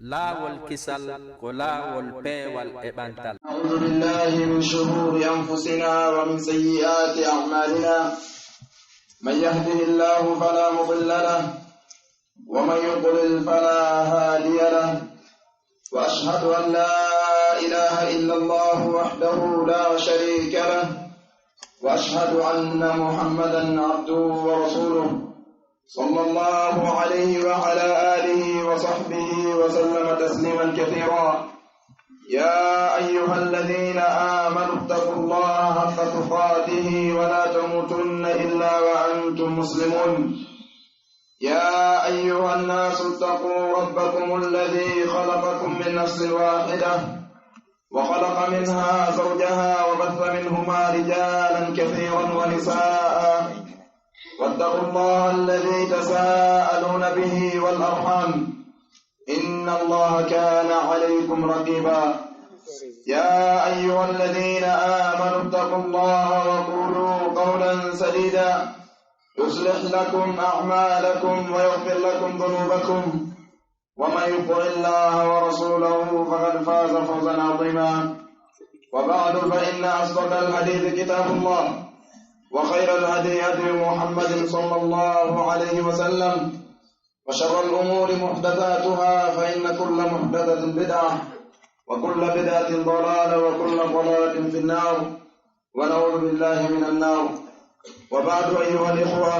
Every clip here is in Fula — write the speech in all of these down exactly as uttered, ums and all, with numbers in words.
Laawol kisal ko laawol peewal e ɓantal. أعوذ بالله من شرور أنفسنا ومن سيئات أعمالنا. من يهده الله فلا مضل له، ومن يضلل فلا هادي له. وأشهد أن لا إله إلا الله وحده لا شريك له، وأشهد أن محمدا عبده ورسوله، صلى الله عليه وعلى آله وصحبه وسلم تسليما كثيرا. يا أيها الذين آمنوا اتقوا الله حق تقاته ولا تموتن إلا وأنتم مسلمون. يا أيها الناس اتقوا ربكم الذي خلقكم من نفس واحدة وخلق منها زوجها وبث منهما رجالا كثيرا ونساء، واتقوا الله الذي تساءلون به والأرحام، إن الله كان عليكم رقيبا. يا أيها الذين آمنوا اتقوا الله وقولوا قولا سديدا، يصلح لكم أعمالكم ويغفر لكم ذنوبكم، ومن يطع الله ورسوله فقد فاز فوزا عظيما. وبعد، فإن أصدق الحديث كتاب الله، وخير الهدي هدي محمد صلى الله عليه وسلم، وشر الأمور محدثاتها، فإن كل محدثة بدعة، وكل بدعة ضلالة، وكل ضلالة في النار، ونعوذ بالله من النار. وبعد، أيها الإخوة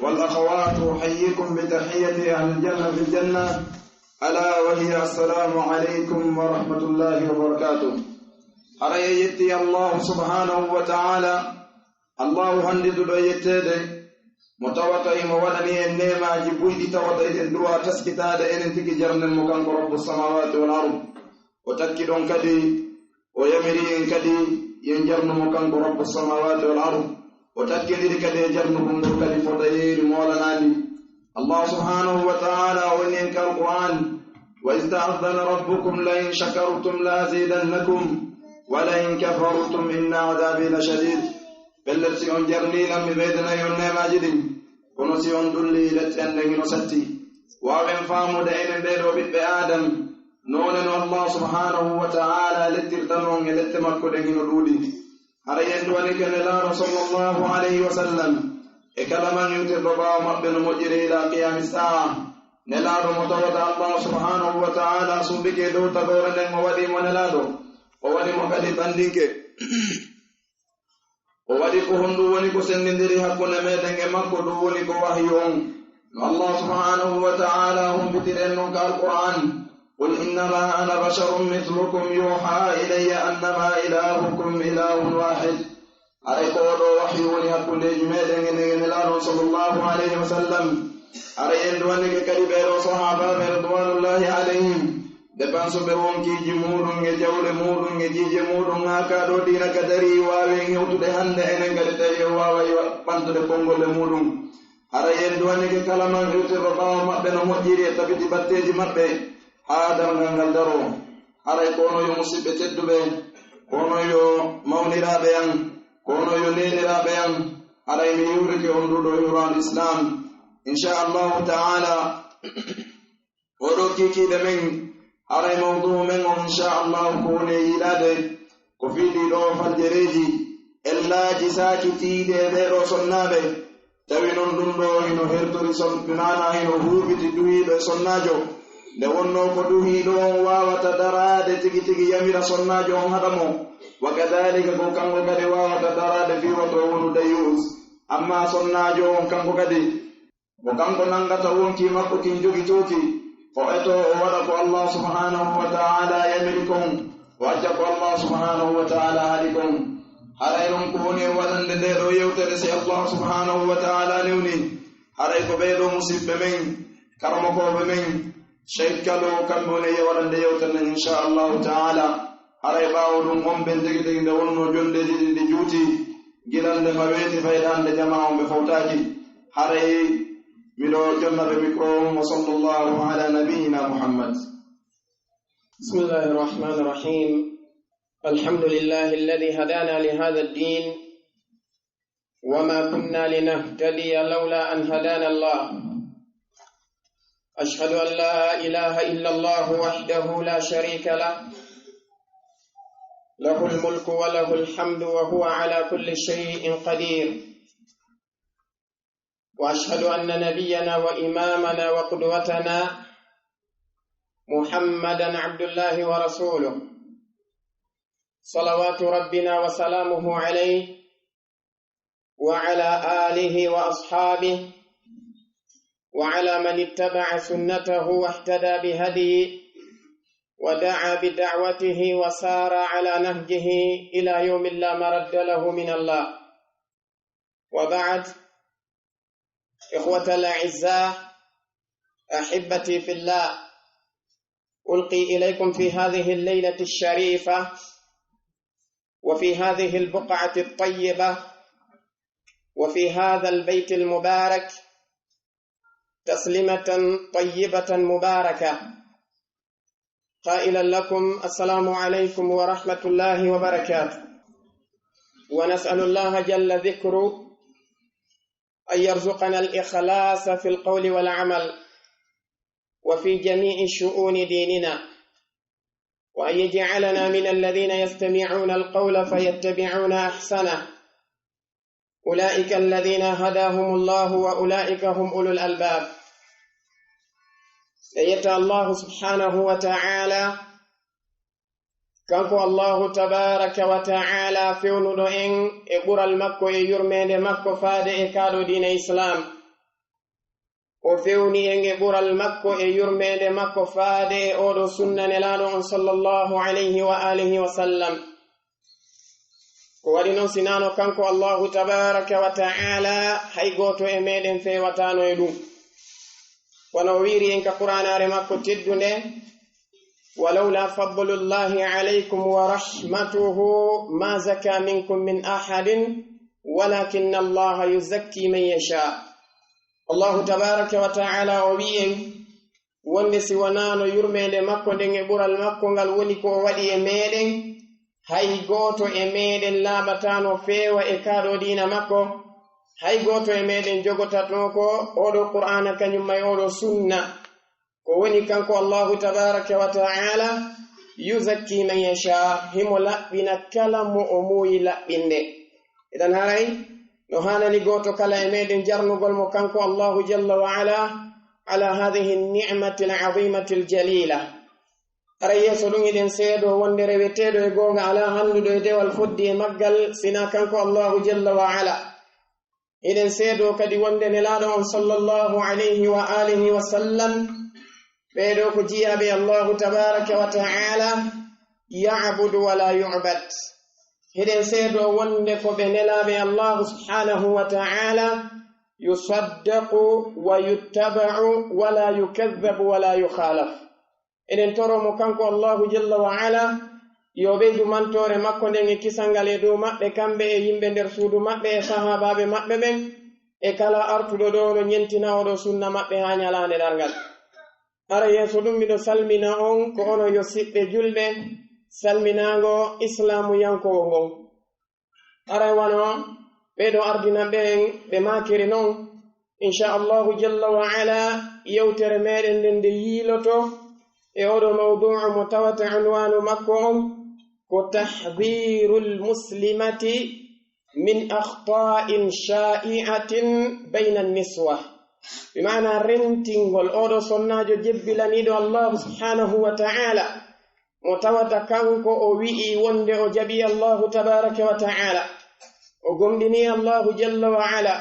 والأخوات، أحييكم بتحية أهل الجنة في الجنة، ألا وهي السلام عليكم ورحمة الله وبركاته. Haray en yetti Allahu subhanahu wa ta'ala, Allahu hanndiduɗo e yetteede, mo tawata imo waɗani en neemaaji buyɗi tawata eɗen duwa taskitaade enen tigi jarnen mo kanko Rabbu samawati wal ard. O takki ɗon kadi, o yamiri en kadi yen jarnu mo kanko Rabbu samawati wal ard. O takkindiri kadi e jarnugol ngol kadi fodayeeri moolanaandi. Allah subhanahu wa ta'ala o inni en ka Alqur'an, وإذ تأذن ربكم لئن شكرتم لأزيدنكم ولئن كفرتم إن عذابي لشديد. Pellet, si on jarnii lan, mi ɓeydanay on neemaaji ɗin, kono si on dullii, lette an ɗen hino satti. Waawen faamude enen ɓee ɗoo ɓiɓɓe Aadam, noone no Allah subhanahu wa ta'ala lettirta non e lette makko ɗen hino ɗuuɗi. Haray en duwanike Nelaaɗo sallallahu alayhi wa sallam e kala man iwtirɗo ɓaawo maɓɓe no moƴƴiri ilaa qiyaami saa'a. Nelaaɗo mo tawata Allah subhanahu wa ta'ala sumbike dow tagoore nden, o waɗi mo Nelaaɗo, o waɗi mo kadi ɓandinke. O waɗi ko honɗum woni ko senndindiri hakkunde meɗen e makko, ɗum woni ko wahyu on. No Allah subhanahu wa ta'ala humpitiri en non ka Alqur'an, قل إنما أنا بشر مثلكم يوحى إلي أنما إلهكم إله واحد. Haray ko oo ɗoo wahyu woni hakkundeeji meɗen enen e Nelaaɗo sallallahu alayhi wa sallam. Haray en duwanike kadi ɓee ɗoo sahaabaaɓe ridwanullahi alayhim, nde ɓansuɓe wonkiiji muuɗum e jawle muuɗum e jiije muuɗum haa ka ɗoo diina ka darii, waawi en hewtude hannde enen kadi tawi en waaway wa-, ɓantude konngol e muuɗum. Haray en duwanike kala man iwtirɗo ɓaawo maɓɓe no moƴƴiri e tabiti batteeji maɓɓe haa darngal ngal daroo. Haray ko onon yo musiɓɓe tedduɓe, ko onon yo mawniraaɓe an, ko onon yo neeniraaɓe an, haray mi hiwrike on nduu ɗoo hiwraandu Islaam. Insha Allahu ta'ala, oo ɗoo kiikiiɗe men, haray mawduu men on, insha Allahu, ko woni e yiilaade ko fii ɗii ɗoo faljereeji, ellaaji saakitiiɗi e ɓee ɗoo sonnaaɓe. Tawi non ɗum ɗoo hino hertori son-, bi maanaa hino huuɓiti duhiiɗo e sonnaajo. Nde wonnoo ko duhiiɗo on waawata daraade tigi tigi yamira sonnaajo on haɗa mo, wa kadaalika ko kanko kadi waawata daraade fii wato o wonu dayuus. Ammaa sonnaajo on kanko kadi, ko kanko nanngata wonkii makko kin jogitooki, o etoo o waɗa ko Allah subhanahu wa ta'ala yamiri kon, o acca ko Allah subhanahu wa ta'ala haɗi kon. Haray non ko woni e waɗande ndee ɗoo yewtere, si Allah subhanahu wa ta'ala newni, haray ko ɓee ɗoo musiɓɓe men, karamokooɓe men, Cheikh Kalo, kamɓe woni e waɗande yewtere nden, insha Allahu ta'ala. Haray ɓaawo ɗum, on ɓen tigi tigi nde wonnoo jonndeeji ɗin ɗi juuti, gila nde ma weeti fayda hannde, jamaa on ɓe fawtaaki. Haray miɗo jonna ɓe micro on, wa sallallahu ala nabiyyina Muhammad. بسم الله الرحمن الرحيم. الحمد لله الذي هدانا لهذا الدين وما كنا لنهتدي لولا أن هدانا الله. أشهد أن لا إله إلا الله وحده لا شريك له، له الملك وله الحمد وهو على كل شيء قدير. وأشهد أن نبينا وإمامنا وقدوتنا محمدا عبد الله ورسوله، صلوات ربنا وسلامه عليه وعلى آله وأصحابه وعلى من اتبع سنته واهتدى بهديه ودعا بدعوته وسار على نهجه إلى يوم لا مرد له من الله. وبعد، إخوة الأعزاء، أحبتي في الله، ألقي إليكم في هذه الليلة الشريفة وفي هذه البقعة الطيبة وفي هذا البيت المبارك تسليمة طيبة مباركة، قائلا لكم: السلام عليكم ورحمة الله وبركاته. ونسأل الله جل ذكره أن يرزقنا الإخلاص في القول والعمل وفي جميع شؤون ديننا، وأن يجعلنا من الذين يستمعون القول فيتبعون أحسنه. أولئك الذين هداهم الله وأولئك هم أولو الألباب. En yetta Allahu subhanahu wa ta'ala, kanko Allahu tabaraka wa ta'ala fewnuɗo en e ɓural makko e yurmeende makko faade e kaa ɗoo diina Islam. O fewni en e ɓural makko e yurmeende makko faade e oo ɗoo sunna Nelaaɗo on sallallahu alayhi wa alihi wa sallam. Ko waɗi non, sinaano kanko Allahu tabaraka wa ta'ala, hay gooto e meɗen fewataano e ɗum. Wano o wiiri en ka Qur'aanaare makko teddunde: "Walawla fadlullahi alaykum wa rahmatuhu ma zaka minkum min ahadin, walakinna Allaha yuzakki man yasha." Allahu tabaraka wa ta'ala o wi'i en, wonde si wanaano yurmeende makko nden e ɓural makko ngal woni ko o waɗi e meɗen, hay gooto e meɗen laaɓataano feewa e kaa ɗoo diina makko, hay gooto e meɗen jogotatnoo ko oo ɗoo Qur'aana kañum ma e oo ɗoo sunna. Ko woni kanko Allahu tabaraka wa ta'ala, yuzakki man yasha, himo laɓɓina kala mo o muuyi laɓɓinde. Idan haray, no haanani gooto kala e meɗen jarnugol mo kanko Allahu jalla wa ala, ala hadhihi ni'mati al-azimati al-jalila. Haray yeeso ɗum hiɗen seedo wonde reweteeɗo e goonga alaa hannduɗo e dewal foddi e maggal, sinaa kanko Allahu jalla wa ala. Hiɗen seedo kadi wonde Nelaaɗo on sallallahu alayhi wa alihi wa sallam, ɓee ɗoo ko jiyaaɓe Allahu tabaraka wa ta'ala, ya'budu wa la yu'bad. Hiɗen seedo wonde ko ɓe nelaaɓe Allahu subhanahu wa ta'ala, yusaddaqu wa yuttaba'u wa la yukadhabu wa la yukhalaf. Eɗen toro mo kanko Allahu jalla wa ala, yo ɓeydu mantoore makko nden e kisal ngal e dow maɓɓe, kamɓe e yimɓe nder suudu maɓɓe e sahaabaaɓe maɓɓe ɓen, e kala artuɗo ɗoo no ñentina oo ɗoo sunna maɓɓe haa ñalaande darngal. Hara yeeso ɗum miɗo salmina on ko onon yo siɓɓe julɓe, salminaango islaamuyankoowo ngon. Haray wano ɓee ɗoo ardinanɓe en ɓe maakiri non, insha Allahu jalla wa ala, yewtere meɗen nden nde yiiloto e oo ɗoo mawdu'u mo tawata unwaanu makko on ko tahdhirul muslimati min akhta'in sha'i'atin bayna niswa. Bi maana rentingol oo ɗoo sonnaajo jebbilaniiɗo Allahu subhanahu wa ta'ala, mo tawata kanko o wi'i wonde o jaɓi Allahu tabaraka wa ta'ala, o gomɗini Allahu jalla wa ala,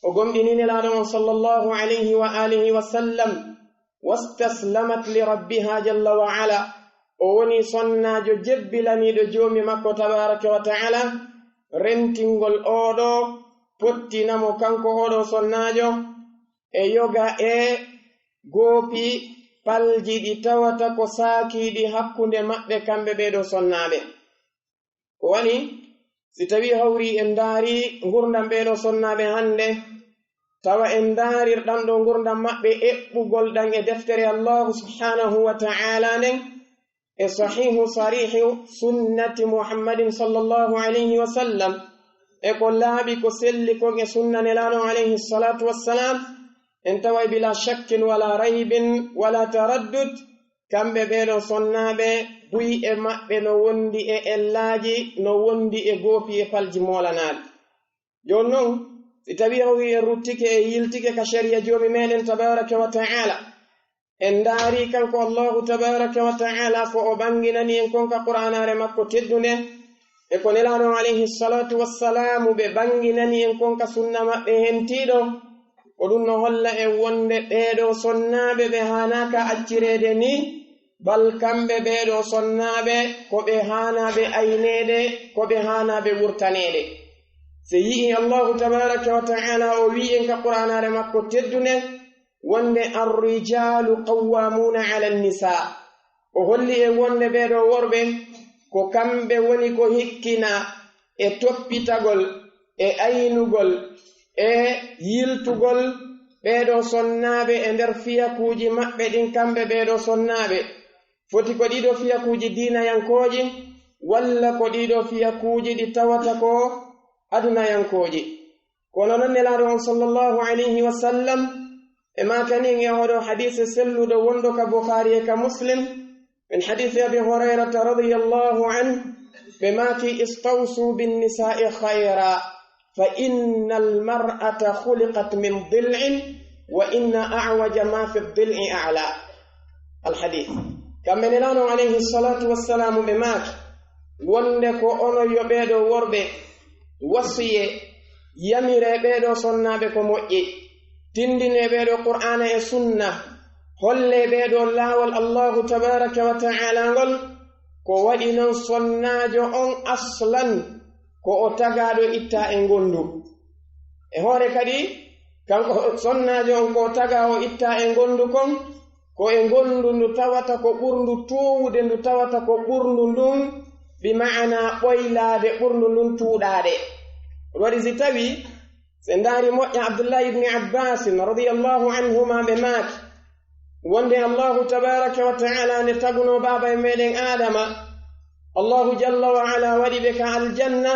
o gomɗini Nelaaɗo on sallallahu alayhi wa alihi wa sallam, wastaslamat li rabbiha jalla wa ala, o woni sonnaajo jebbilaniiɗo joomi makko tabaraka wa ta'ala, rentingol oo ɗoo, pottina mo kanko oo ɗoo sonnaajo, e yoga e goopi palji ɗi tawata ko saakiiɗi hakkunde maɓɓe kamɓe ɓee ɗoo sonnaaɓe. Ko wani, si tawii hawri en ndaari ngurndan ɓee ɗoo sonnaaɓe hannde, tawa en ndaarir ɗan ɗoo ngurndan maɓɓe eɓɓugol ɗan e deftere Allahu subhanahu wa ta'ala nden, e sahihu sarihu sunnati Muhammadin sallallahu alayhi wa sallam, e ko laaɓi ko selli kon e sunna Nelaaɗo alayhi salatu wassalam, En taway bila shakkin wala raybin wala taraddud, kamɓe ɓeeɗo sonnaaɓe, buy e maɓɓe no wondi e ellaaji, no wondi e goopi e palji moolanaaɗi. Jooni non, si tawii o wi'i en ruttike e yiltike ka shari'a Joomi meɗen tabaaraka wa ta'ala, en ndaari kanko Allahu tabaaraka wa ta'ala ko o ɓanginani en kon ka Qur'aanaare makko teddunde, e ko Nelaaɗo alayhi salaatu wassalaamu ɓe ɓanginani en kon ka sunna maɓɓe hentiiɗo, ko ɗum no holla en wonde ɓeeɗo sonnaaɓe ɓe haanaaka accireede ni, bal kamɓe ɓeeɗo sonnaaɓe ko ɓe haanaaɓe ayneede, ko ɓe haanaaɓe wurtaneede. Si yi'i Allahu tabaaraka wa ta'ala o wi'i en ka Qur'aanaare makko teddunde, wonde "Ar-rijaalu qawwaamuuna 'ala an-nisaa." O holli en wonde ɓeeɗo worɓe ko kamɓe woni ko hikkina e toppitagol, e aynugol, e yiltugol ɓeeɗo sonnaaɓe e nder fiyakuuji maɓɓe ɗin, kamɓe ɓeeɗo sonnaaɓe. Foti ko ɗiɗo fiyakuuji diinayankooji, walla ko ɗiɗo fiyakuuji ɗi tawata ko adunayankooji. Kono non Nelaaɗo on sallallahu alayhi wa sallam, e maakanin e oɗo hadiise selluɗo wonɗo ka Bukhaari e ka Muslim, min hadiisi Abi Hurayrata radiyallahu anhu, ɓe maaki, "Istawsu bin nisaa'i khayra, fa innal mar'ata khuliqat min dil'in, wa inna a'waja ma fi dil'i a'la." Al hadiis. Kamɓe Nelaaɗo alayhi salaatu wassalaamu ɓe maaki, wonde ko onon yo ɓeeɗo worɓe wasiyee, yamiree ɓeeɗo sonnaaɓe ko moƴƴi, tindinee ɓeeɗo Qur'aana e Sunna, hollee ɓeeɗo laawol Allahu tabaaraka wa ta'ala ngol, ko waɗi non sonnaajo on aslan ko o tagaaɗo ittaa e ngonndu. E hoore kadi, kanko sonnaajo on ko o tagaa o ittaa e ngonndu kon, ko e ngonndu ndu tawata ko ɓurndu tuuwude, ndu tawata ko ɓurndu ndun, bi ma'ana ɓoylaade, ɓurndu ndun tuuɗaade. Waɗi si tawii, si en ndaari moƴƴa Abdullahi ibni Abbasin radiyallahu anhuma ɓe maaki, wonde Allahu tabaaraka wa ta'ala nde tagunoo baaba e meɗen Aadama, Allahu jalla wa ala waɗi ɓe ka aljanna,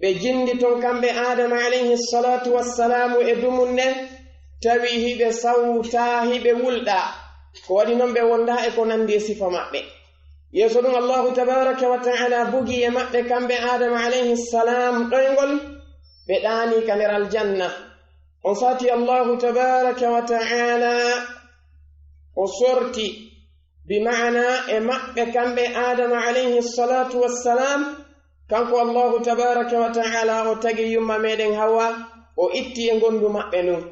ɓe jindi ton kamɓe Aadama alayhi salaatu wassalaamu e dumunne, tawi hiɓe sawtaa, hiɓe wulɗaa. Ko waɗi non ɓe wondaa e ko nandi e sifa maɓɓe. Yeeso ɗum Allahu tabaaraka wa ta'ala bugi e maɓɓe kamɓe Aadama alayhi salaam ɗoyngol, ɓe ɗaanii ka nder aljanna. On sati Allahu tabaaraka wa ta'ala o sorti, bi ma'ana e maɓɓe kamɓe Aadama alayhi salaatu wassalam, kanko Allahu tabaaraka wa ta'ala o tagi yumma meɗen Hawa, o itti e ngonndu maɓɓe ndun.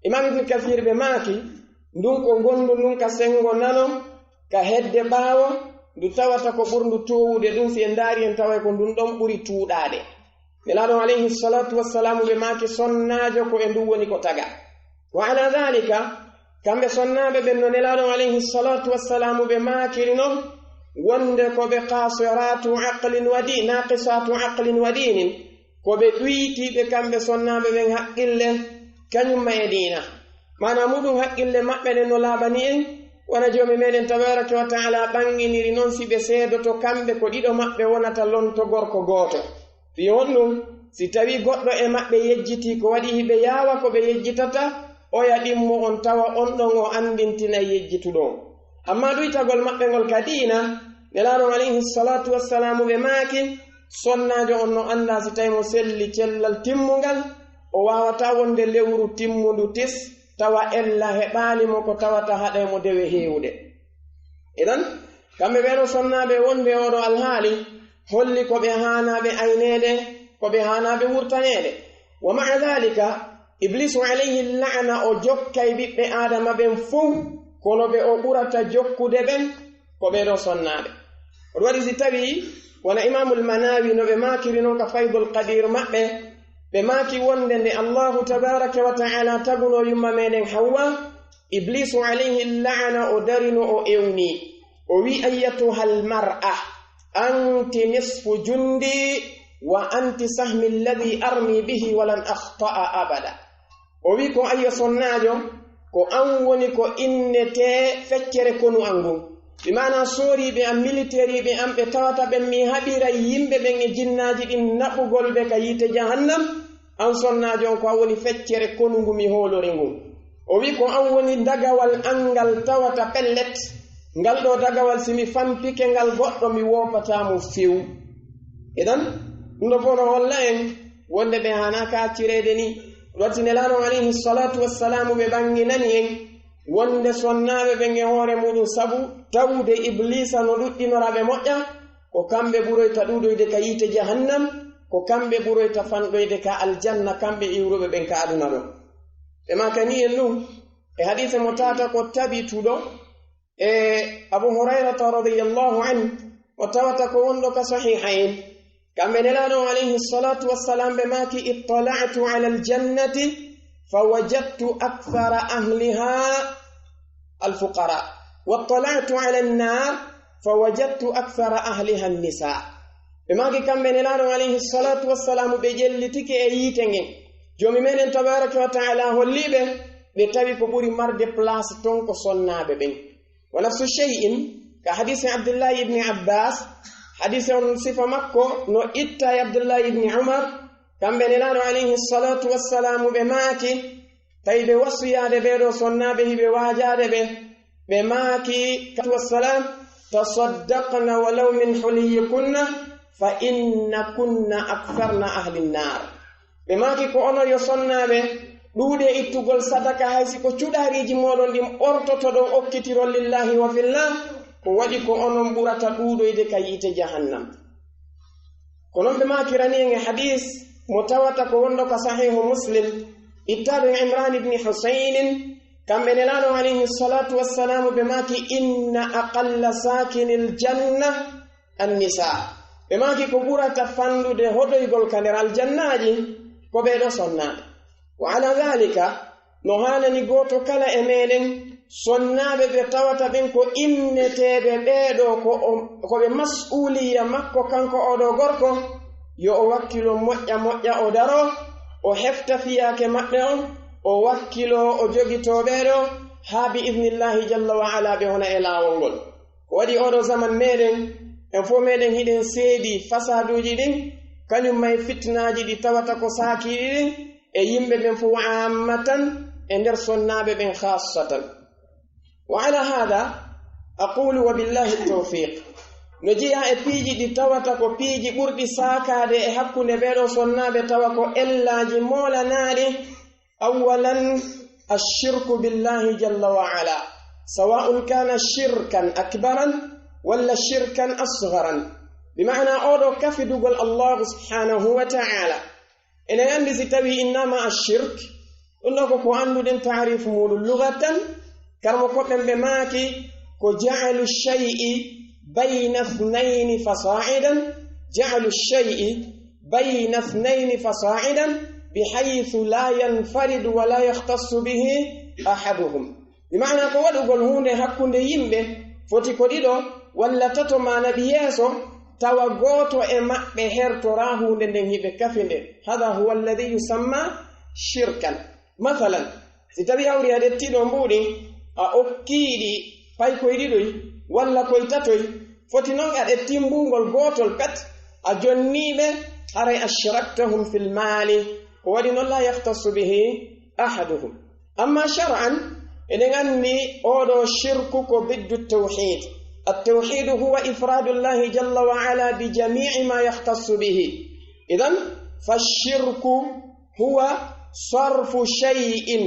Imam Ibn Kathir ɓe maaki, ndun ko ngonndu ndun ka senngo nano, ka hedde ɓaawo, ndu tawata ko ɓurndu toowude ɗun, si en ndaari en taway ko ndun ɗon ɓuri tuuɗaade. Nelaaɗo alayhi salatu wassalamu ɓe maaki sonnaajo ko e ndu woni ko taga. Wa ala dhalika, kamɓe sonnaaɓe ɓen no Nelaaɗo alayhi salatu wassalamu ɓe maakiri non, wonde ko ɓe qasiratu aqlin wa di-, naqisatu aqlin wa dinin, ko ɓe ɗuytiiɓe kamɓe sonnaaɓe ɓen haqqille, kañumma e diina. Maanaa muɗum haqqille maɓɓe ɗen no laaɓani en, wona Joomi meɗen tabaraka wa taala ɓanginiri non si ɓe seedoto kamɓe ko ɗiɗo maɓɓe wonata lonto gorko gooto. Fii honɗum? Si tawii goɗɗo e maɓɓe yejjitii ko waɗi hiɓe yaawa ko ɓe yejjitata, oya ɗimmo on tawa on ɗon o anndintinay yejjituɗo on. Ammaa ɗuytagol maɓɓe ngol ka diina, Nelaaɗo alayhi salatu wassalamu ɓe maaki, sonnaajo on no anndaa si tawi mo selli cellal timmungal, o waawataa wonde lewru timmundu tis, tawa ella heɓaali mo ko tawata haɗay mo dewe heewude. Idan, kamɓe ɓeeɗo sonnaaɓe wonɓe e oɗo alhaali, holli ko ɓe haanaaɓe ayneede, ko ɓe haanaaɓe wurtaneede. Wa ma'a dhalika, Ibliisu alayhi la'ana o jokkay ɓiɓɓe Aadama ɓen fow, kono ɓe o ɓurata jokkude ɓen ko ɓeeɗo sonnaaɓe. Ko ɗum waɗi si tawii wona Imaamul Manawi no ɓe maakiri non ka Faydul Qadir maɓɓe, ɓe maaki wonde nde Allahu tabaraka wa taala tagunoo yumma meɗen Hawwa, Ibliisu alayhi la'ana o darino o ewnii. O wi'i, "Ayyatuhal mar'a, anti nisfu jundi wa anti sahmi alladhi armi bihi wa lan akhta'a abada." O wi'i, "Ko ayyo sonnaajo, ko an woni ko innetee feccere konu an ngun." Bi maanaa sooriiɓe an, militeeriiɓe an, ɓe tawata ɓen mi haɓiray yimɓe ɓen e jinnaaji ɗin naɓugol ɓe ka yiite jahannam, an sonnaajo on ko an woni feccere konu ngu mi hoolori ngun. O wi, "Ko an woni dagawal an ngal tawata pellet. Ngal ɗo dagawal, si mi fampike ngal goɗɗo, mi woopataa mo few." Idan, ɗum ɗo fof no holla en wonde ɓe haanaa kaccireede ni. Watti Nelaaɗo alayhi salatu wassalamu ɓe ɓanginani en wonde sonnaaɓe ɓen e hoore muɗum sabu tawde Ibliisa no ɗuɗɗinora ɓe moƴƴa, ko kamɓe ɓuroyta ɗuuɗoyde ka yiite jahannam, ko kamɓe ɓuroyta fanɗoyde ka aljanna, kamɓe iwruɓe ɓen ka aduna ɗo. Ɓe maakani en ɗum e hadiise mo tata ko tabituɗo e Abu Hurayrata radiyallahu anhu, mo tawata ko wonɗo ka Sahihayn. Kamɓe Nelaaɗo alayhi salatu wassalam ɓe maaki, "Ittala'tu ala aljannati fa wajadtu akthara ahliha alfuqara, wa ittala'tu ala annar fa wajadtu akthara ahliha annisa." Ɓe maaki kamɓe Nelaaɗo alayhi salatu wassalam ɓe ƴellitike e yiite ngen. Joomi meɗen tabaraka wa ta'ala holli ɓe, ɓe tawi ko ɓuri marde place ton ko sonnaaɓe ɓen. Wa nafsu shay'in, ka hadiisi Abdullahi ibni Abbas, hadiisi on sifa makko no itta e Abdullahi ibni Umar, kamɓe Nelaaɗo alayhi salatu wassalamu ɓe maaki, tawi ɓe wasuyaade ɓee ɗoo sonnaaɓe hiɓe waajaade ɓe, ɓe maaki, wassalam, "Tasaddaqna walaw min huliyyikunna, fa inna kunna aktharna ahli nnar." Ɓe maaki, "Ko onon yo sonnaaɓe, ɗuuɗe ittugol sadaka, hay si ko cuɗaariiji mooɗon ɗin ɓortotoɗon okkitiron lillahi wa fillah, ko waɗi ko onon ɓurata ɗuuɗoyde ka yiite jahannam." Ko non ɓe maakirani en e hadiis mo tawata ko wonɗo ka Sahihu Muslim, ittaaɗo e Imran ibni Husaynin, kamɓe Nelaaɗo alayhi salatu wassalamu ɓe maaki, "Inna aqalla sakinil janna annisa." Ɓe maaki, "Ko ɓurata fanɗude hoɗoygol ka nder aljannaaji ko ɓee ɗoo sonnaaɓe." Wa ala dhalika, no haanani gooto kala e meɗen, sonnaaɓe ɓe tawata ɓen ko inneteeɓe ɓee ɗoo, ko o, ko ɓe mas'uliya makko kanko oo ɗoo gorko, yo o wakkilo moƴƴa moƴƴa, o daro, o hefta fiyaake maɓɓe on, o wakkilo, o jogitoo ɓee ɗoo, haa bi idnillahi jalla wa ala ɓe hona e laawol ngol. Ko waɗi oo ɗoo zaman meɗen, en fof meɗen hiɗen seedi fasaduuji ɗin, kañum ma e fitnaaji ɗi tawata ko saakiiɗi ɗin, e yimɓe ɓen fof aammatan, e nder sonnaaɓe ɓen khaassatan. Wa ala hada aqulu wa billahi tawfiq. No jeyaa e piiji ɗi tawata ko piiji ɓurɗi saakaade e hakkunde ɓee ɗoo sonnaaɓe tawa ko ellaaji moolanaaɗi. Awwalan, ashirku billahi jalla wa ala, sawa'un kana shirkan akbaran walla shirkan asgharan. Bi ma'ana oo ɗoo kafidugol Allahu subhanahu wa ta'ala. Eɗen anndi si tawii innama ashirk, ɗum ɗoo ko ko annduɗen taarifu muuɗum lugatan, karmo koɓɓen ɓe maaki ko ja'alu shay'i bayna ithnayni fasa'idan, ja'alu shay'i bayna ithnayni fasa'idan, bihaythu la yanfaridu wa la yakhtassu bihi ahaduhum. Bi ma'ana ko waɗugol huunde hakkunde yimɓe foti ko ɗiɗo walla tato maa naɓi yeeso, tawa gooto e maɓɓe hertoraa huunde nden hiɓe kafi nde. Hada huwa alladhi yusamma shirkan. Masalan, si tawii hawri a ƴettii ɗoo mbuuɗi, a okkii ɗi paykoy ɗiɗoy walla koy tatoy, foti non a ƴettii mbuungol gootol pet, a jonnii ɓe, haray ashraktahum fil maali, ko waɗi non la yakhtassu bihi ahaduhum. Amma shar'an, eɗen anndi oo ɗoo shirku ko biddu tawhid. At-tawhidu huwa ifradu Allahi jalla wa ala bi jami'i ma yakhtassu bihi. Idan, fa shirku huwa sarfu shay'in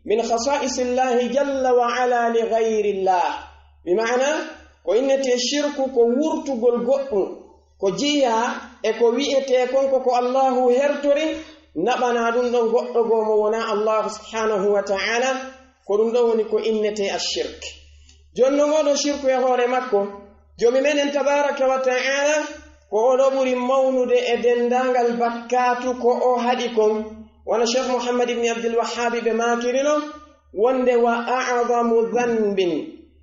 min khasa'isi Allahi jalla wa ala li ghayri Allah. Bi ma'ana, ko innetee shirku ko wurtugol goɗɗum ko jeyaa e ko wi'etee kon ko ko Allahu hertori, naɓanaa ɗum ɗon goɗɗo goo mo wonaa Allahu subhanahu wa ta'ala, ko ɗum ɗon woni ko innetee ashirk. Jooni non oo ɗoo shirku e hoore makko, Joomi meɗen tabaraka wa ta'ala, ko oo ɗoo ɓuri mawnude e denndaangal bakkaatu ko o haɗi kon. Wano Sheikh Muhammad ibn Abdul Wahhabi ɓe maakiri non, wonde wa a'zamu dhanbin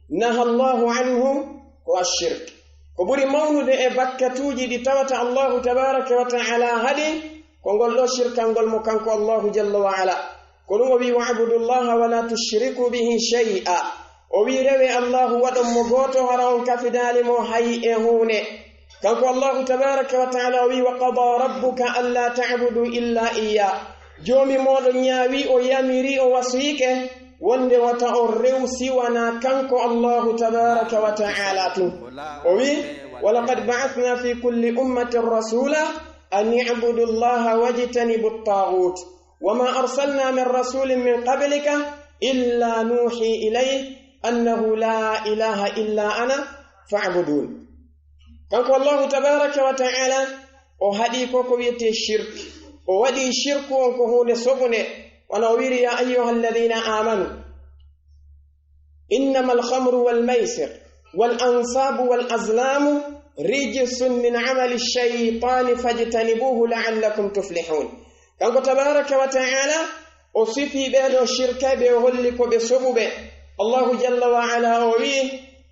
naha Allahu anhu ko ashirk. Ko ɓuri mawnude e bakkatuuji ɗi tawata Allahu tabaraka wa ta'ala haɗi, ko ngol ɗoo shirkangol mo kanko Allahu jalla wa ala. Ko ɗum o wi'i, "Wa'budu Allaha wa la tushriku bihi shay'a." O wi'i, "Rewee Allahu, waɗon mo gooto, hara on kafidaali mo hay e huunde." Kanko Allahu tabaraka wa ta'ala o wi'i, "Wa qada rabbuka alla ta'budu illa iyyah." Joomi mooɗon ñaawi, o yamiri, o wasiyike, wonde wata on rew siwana kanko Allahu tabaraka wa ta'ala tun. O wi, "Walaqad ba'athna fi kulli ummatin rasula an i'budu Allaha wajtanibu at-taghut. Wa ma arsalna min rasulin min qablika illa nuhi ilayhi annahu la ilaha illa ana fa'budun." Kanko Allahu tabaraka wa ta'ala o haɗi ko ko wiyete shirk. O waɗi shirku on ko hunde soɓunde. Wano o wiri, "Ya ayyuha alladhina amanu, innama alkhamru walmaysir walansabu walazlamu rijsun min amali shaytani fajtanibuhu la'allakum tuflihun." Kanko tabaraka wa ta'ala o sifi ɓeɗo shirkayɓe, o holli ko ɓe soɓuɓe. Allahu jalla wa ala o wi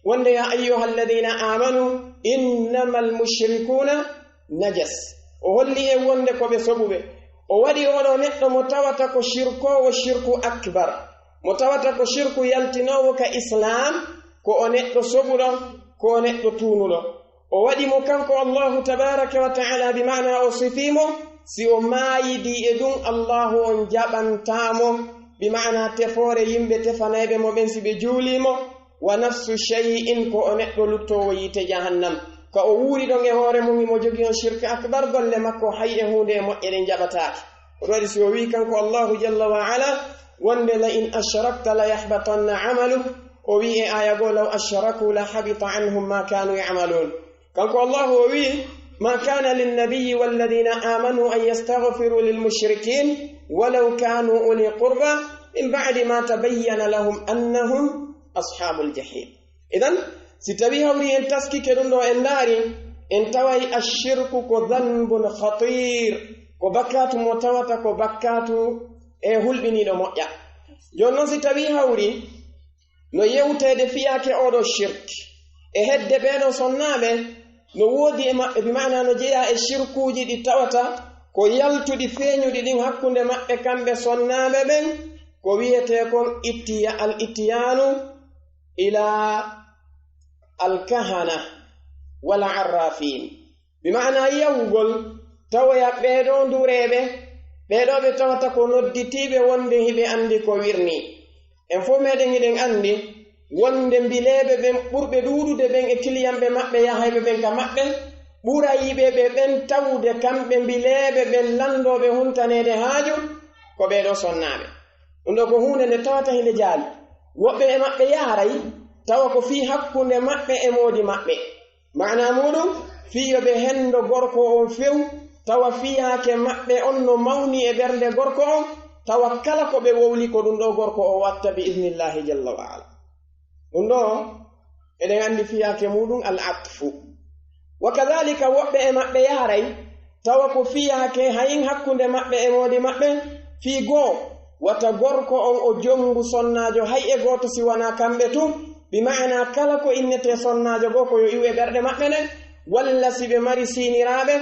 wonde, "Ya ayyuha alladhina amanu, innama almushrikuna najas." O holli en wonde ko ɓe soɓuɓe. O waɗi oɗo neɗɗo mo tawata ko shirkoowo shirku akbar, mo tawata ko shirku yaltinoowo ka Islam, ko o neɗɗo soɓuɗo, ko o neɗɗo tuunuɗo. O waɗi mo kanko Allahu tabaraka wa ta'ala, bi ma'ana o sifii mo, si o maayidi e ɗum Allahu on jaɓantaa mo, bi ma'ana tefoore yimɓe tefanayɓe mo ɓen si ɓe juulii mo, wa nafsu shay'in, ko o neɗɗo luttoowo yiite jahannam. Ka o wuuri ɗon e hoore mum, himo jogii on shirk akbar, golle makko hay e huunde e moƴƴe ɗen jaɓataake. Ko ɗum waɗi si o wii kanko Allahu jalla wa ala, wonde, "La in ashrakta la yahbatanna amaluk." O wii e aya goo, "Law ashraku la habita anhum ma kanu ya'malun." Kanko Allahu o wii, "Ma kana linnabiyyi walladhina amanu an yastaghfiru lilmushrikin walaw kanu uli qurba min ba'di ma tabayyana lahum annahum ashabul jahim." Idan, si tawi hawri en taskike ɗum ɗo, en ndaari, en taway ashirku ko dhanbun khatir, ko bakkatu mo tawata ko bakkatu e hulɓiniɗo moƴƴa. Jooni noon, si tawi hawri no yewteede fiyaake oɗo shirk e hedde ɓeɗo sonnaaɓe, no woodi e maɓɓe, bi maana no jeyaa e shirkuuji ɗi tawata ko yaltuɗi feeñuɗi ɗin hakkunde maɓɓe kamɓe sonnaaɓe ɓen, ko wiyetee kon ittiya-, al ittiyaanu ila al kahana wala arrafin. Bi maana yawugol tawoya ɓeeɗo ndureeɓe, ɓeeɗo ɓe tawata ko nodditiiɓe wonde hiɓe anndi ko wirnii. En fof meɗen hiɗen anndi wonde mbileeɓe ɓen ɓurɓe ɗuuɗude ɓen e kiliyanɓe maɓɓe yahayɓe ɓen ka maɓɓe, ɓurayɓe ɓe ɓen tawde kamɓe mbileeɓe ɓen lanndooɓe huntaneede haaju ko ɓeeɗo sonnaaɓe. Ɗum ɗo ko huunde nde tawata hinde jaali. Woɓɓe e maɓɓe yaaray tawa ko fii hakkunde maɓɓe e moodi maɓɓe. Maana muuɗum, fii yo ɓe henndo gorko on few, tawa fiyaake maɓɓe on no mawni e ɓernde gorko on, tawa kala ko ɓe wowli ko ɗum ɗo gorko on watta bi idnillahi jalla wa ala. Ɗum ɗo, eɗen anndi fiyaake muuɗum al atfu. Wa kadhalika woɓɓe e maɓɓe yaaray tawa ko fiyaake hayin hakkunde maɓɓe e moodi maɓɓe, fii goo, wata gorko on o jonngu sonnaajo hay e gooto si wanaa kamɓe tun, bi maana kala ko innetee sonnaajo goo ko yo iwu e ɓerɗe maɓɓe nden, walla si ɓe mari siiniraaɓe,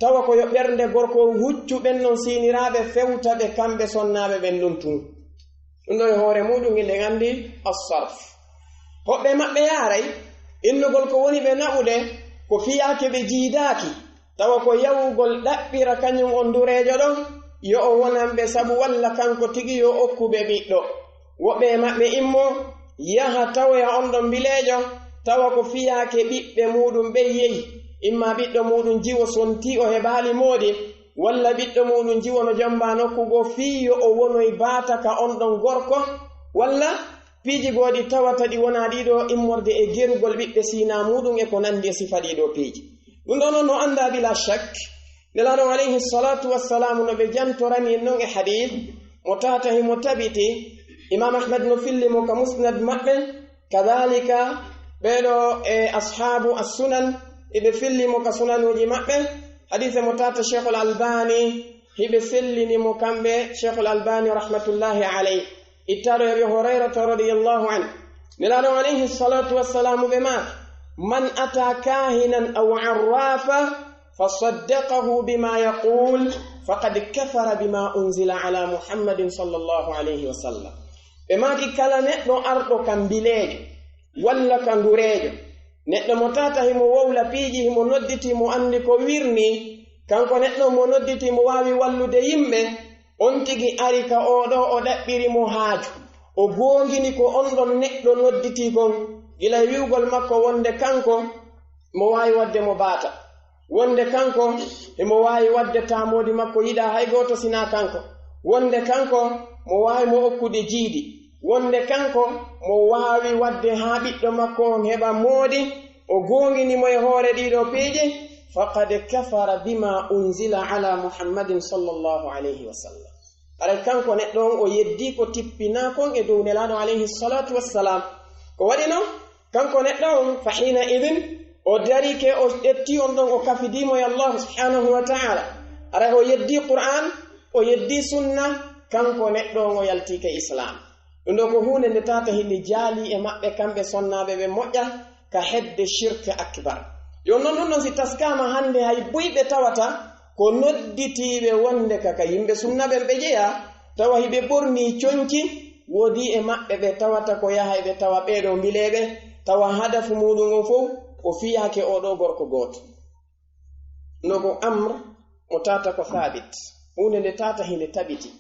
tawa ko yo ɓernde gorko on huccu ɓen non siiniraaɓe fewta ɓe kamɓe sonnaaɓe ɓen ɗum tun. Ɗum ɗo e hoore muuɗum hiɗen anndi as-sarf. Hoɓɓe maɓɓe yaaray innugol ko woni ɓe naɓude ko fiyaake ɓe jiidaaki, tawa ko yawugol ɗaɓɓira kañum on ndureejo ɗon, yo o wonan ɓe sabu walla kanko tigi yo okku ɓe ɓiɗɗo. Woɓɓe e maɓɓe immo yaha tawoya on ɗon mbileejo, tawa ko fiyaake ɓiɓɓe muuɗum ɓen yehi, imma ɓiɗɗo muuɗum jiwo sontii o heɓaali moodi, walla ɓiɗɗo muuɗum jiwo no jomba nokku goo fii yo o wonoy baata ka on ɗon gorko, walla piiji goo ɗi tawata ɗi wonaa ɗii ɗo immorde e gerugol ɓiɓɓe siinaa muuɗum e ko nanndi e sifa ɗii ɗo piiji. Ɗum ɗo noon no anndaa bila shak, Nelaaɗo alayhi salatu wassalamu no ɓe jantorani en noon e hadiis mo tawata himo tabiti, Imam Ahmad no filli mo ka musnad maɓɓe, kadhalika ɓeeɗo e ashaabu as-sunan, iɓe filli mo ka sunanuuji maɓɓe, hadiise mo tawata Sheikhul Albani, hiɓe sellini mo kamɓe Sheikhul Albani rahmatullahi alayh. Ittaaɗo e Abi Hurayrata radiyallahu anhu, Nelaaɗo alayhi salatu wassalamu ɓe maaki, "Man ata kahinan aw arrafa fa saddaqahu bima yaqul, faqad kafara bima unzila ala Muhammadin sallallahu alayhi wa sallam." Ɓe maaki, kala neɗɗo arɗo ka mbileejo walla ka ndureejo, neɗɗo mo tawata himo wowla piiji, himo nodditi, mo anndi ko wirnii, kanko neɗɗo mo nodditi, mo waawi wallude yimɓe, on tigi ari ka oo ɗoo, o ɗaɓɓiri mo haaju, O goongini ko on ɗon neɗɗo nodditii kon, gila e wi'ugol makko wonde kanko mo waawi waɗde mo baata, wonde kanko emo waawi waɗde taa moodi makko yiɗa hay gooto sinaa kanko, wonde kanko mo waawi mo okkude jiidi, wonde kanko mo waawi waɗde haa ɓiɗɗo makko on heɓa moodi, o goongini mo e hoore ɗiɗo piiji, faqad kafara bima unzila ala Muhammadin sallallahu alayhi wa sallam. Haray kanko neɗɗo on o yeddii ko tippinaa kon e dow Nelaaɗo alayhi salatu wassalam. Ko waɗi non, kanko neɗɗo on, fa hiina idin, o darike, o ƴetti on ɗon, o kafidii mo e Allahu subhanahu wa ta'ala. Haray o yeddii Qur'an, o yeddii sunna, kanko neɗɗo on o yaltiike Islam. Ɗum ɗo ko huunde nde tata hinde jaali e maɓɓe kamɓe sonnaaɓe ɓe moƴƴa ka hedde shirk akbar. Yo non ɗum ɗon si taskaama hande hay buy ɓe tawata ko nodditiiɓe wonde ka, ka yimɓe sunna ɓen ɓe jeyaa, tawa hiɓe ɓornii conci, woodii e maɓɓe ɓe tawata ko yaha e ɓe tawa ɓee ɗoo mbileeɓe, tawa hadafu muuɗum on fow o fiyaake oo ɗoo gorko gooto. No ko amr mo tata ko saabit, huunde nde tata hinde tabiti.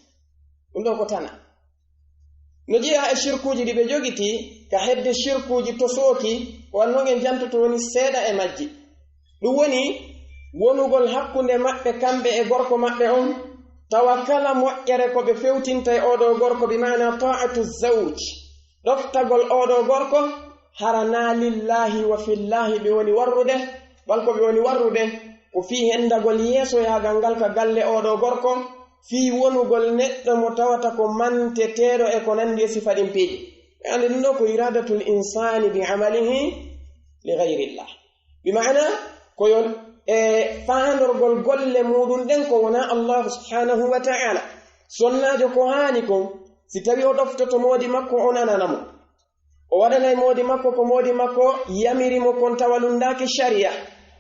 Ɗum ɗo ko tana. No jeyaa e shirkuuji ɗi ɓe jogitii, ka hedde shirkuuji tosooki, ko wanno en jantoto woni seeɗa e majji. Ɗum woni wonugol hakkunde maɓɓe kamɓe e gorko maɓɓe on, tawa kala moƴƴere ko ɓe fewtinta e oo ɗoo gorko, bi maana ta'atu zawj, ɗoftagol oo ɗoo gorko, hara naa lillahi wa fillahi ɓe woni warrude, bal ko ɓe woni warrude, ko fii hendagol yeesoyaagal ngal ka galle oo ɗoo gorko, fii wonugol neɗɗo mo tawata ko manteteeɗo e ko nandi e sifa ɗin piiji. Ɓe anndi ɗum ɗo ko iradatul insani bi amalihi li ghayrillah. Bi maana ko yo e faandorgol golle muuɗum ɗen ko wonaa Allahu subhanahu wa ta'ala. Sonnaajo ko haani kon, si tawi o ɗoftoto moodi makko, o nanana mo. O waɗanay moodi makko ko moodi makko yamiri mo kon tawa lunndaaki shari'a.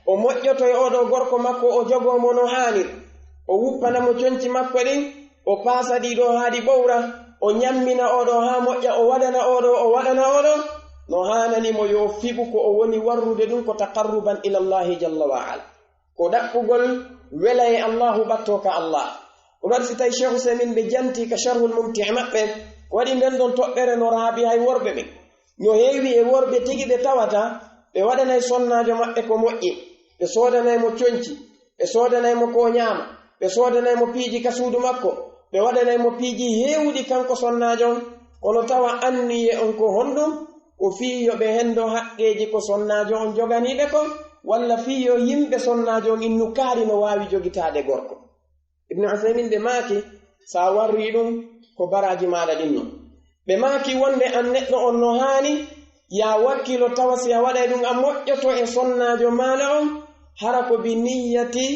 O moƴƴoto e oo ɗoo gorko makko, o jogoo mo no haanir. O wuppana mo conci makko ɗin, o paasa ɗi ɗoo haa ɗi ɓowra, o ñammina oo ɗoo haa moƴƴa, o waɗana oo ɗoo, o waɗana oo ɗoo. No haanani mo yo fiɓu ko o woni warrude ɗum ko taqarruban ila Allahi jalla wa ala. Ko ɗaɓɓugol wela e Allahu ɓatto ka Allah. Ko waɗi si tawi Cheikh Ousaymin ɓe janti ka Sharhul Mumti' maɓɓe, ko waɗi nden ɗon toɓɓere no raaɓi hay worɓe ɓen. No heewi e worɓe tigi ɓe tawata ɓe waɗanay sonnaajo maɓɓe ko moƴƴi, ɓe soodanay mo conci, ɓe soodanay mo ko o ñaama, ɓe soodanay mo piiji ka suudu makko, ɓe waɗanay mo piiji heewuɗi kanko sonnaajo on, kono tawa anniye on ko honɗum? Ko fii yo ɓe henndo haqqeeji ko sonnaajo on joganiiɓe kon, walla fii yo yimɓe sonnaajo on innu kaari no waawi jogitaade gorko. Ibnu Usaymin ɓe maaki, so a warrii ɗum, ko baraaji maaɗa ɗin non. Ɓe maaki wonde an neɗɗo on no haani, yaa wakkilo tawa si a waɗay ɗum a moƴƴoto e sonnaajo maaɗa on, hara ko bi niyyati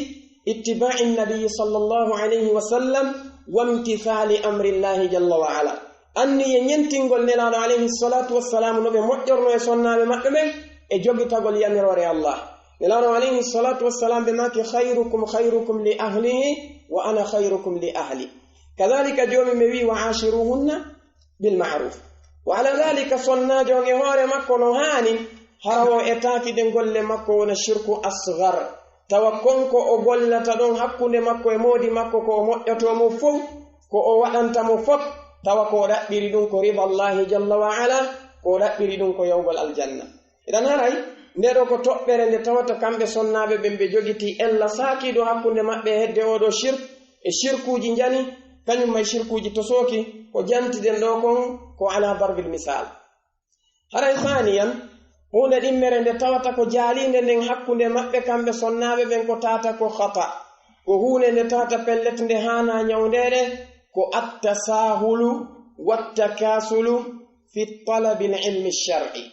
ittibaa'in nabiyyi sallallahu alayhi wa sallam wa imtithaali amrillahi jalla wa ala. Anniye ñentingol Nelaaɗo alayhi salatu wassalam no ɓe moƴƴorno e sonnaaɓe maɓɓe ɓen e jogitagol yamiroore Allah. Nelaaɗo alayhi salatu wassalam ɓe maaki, "Khayrukum khayrukum li ahlihi wa ana khayrukum li ahli." Kadhalika joomi ɓe wi, "Wa ashiruhunna bil ma'ruf." Wa ala dhalika sonnaajo on e hoore makko no haani hara o etaaki de golle makko wona shirku asghar. Tawa kon ko o gollata ɗon hakkunde makko e moodi makko ko o moƴƴotoo mo fow, ko o waɗanta mo fow, tawa ko o ɗaɓɓiri ɗum ko ridallahi jalla wa ala, ko o ɗaɓɓiri ɗum ko yawgol aljanna. Idan haray, ndee ɗoo ko toɓɓere nde tawata kamɓe sonnaaɓe ɓen ɓe jogitii ella saakiiɗo hakkunde maɓɓe e hedde oo ɗoo shirk, e shirkuuji njani, kañum may shirkuuji tosooki, ko jantiɗen ɗoo kon ko ala darbil misal. Haray saaniyan, huunde ɗimmere nde tawata ko jaaliinde nden hakkunde maɓɓe kamɓe sonnaaɓe ɓen ko tata ko khata, ko huunde nde tata pellet nde haanaa ñawndeede, ko attasahulu wattakasulu fi talabil ilmi shar'i.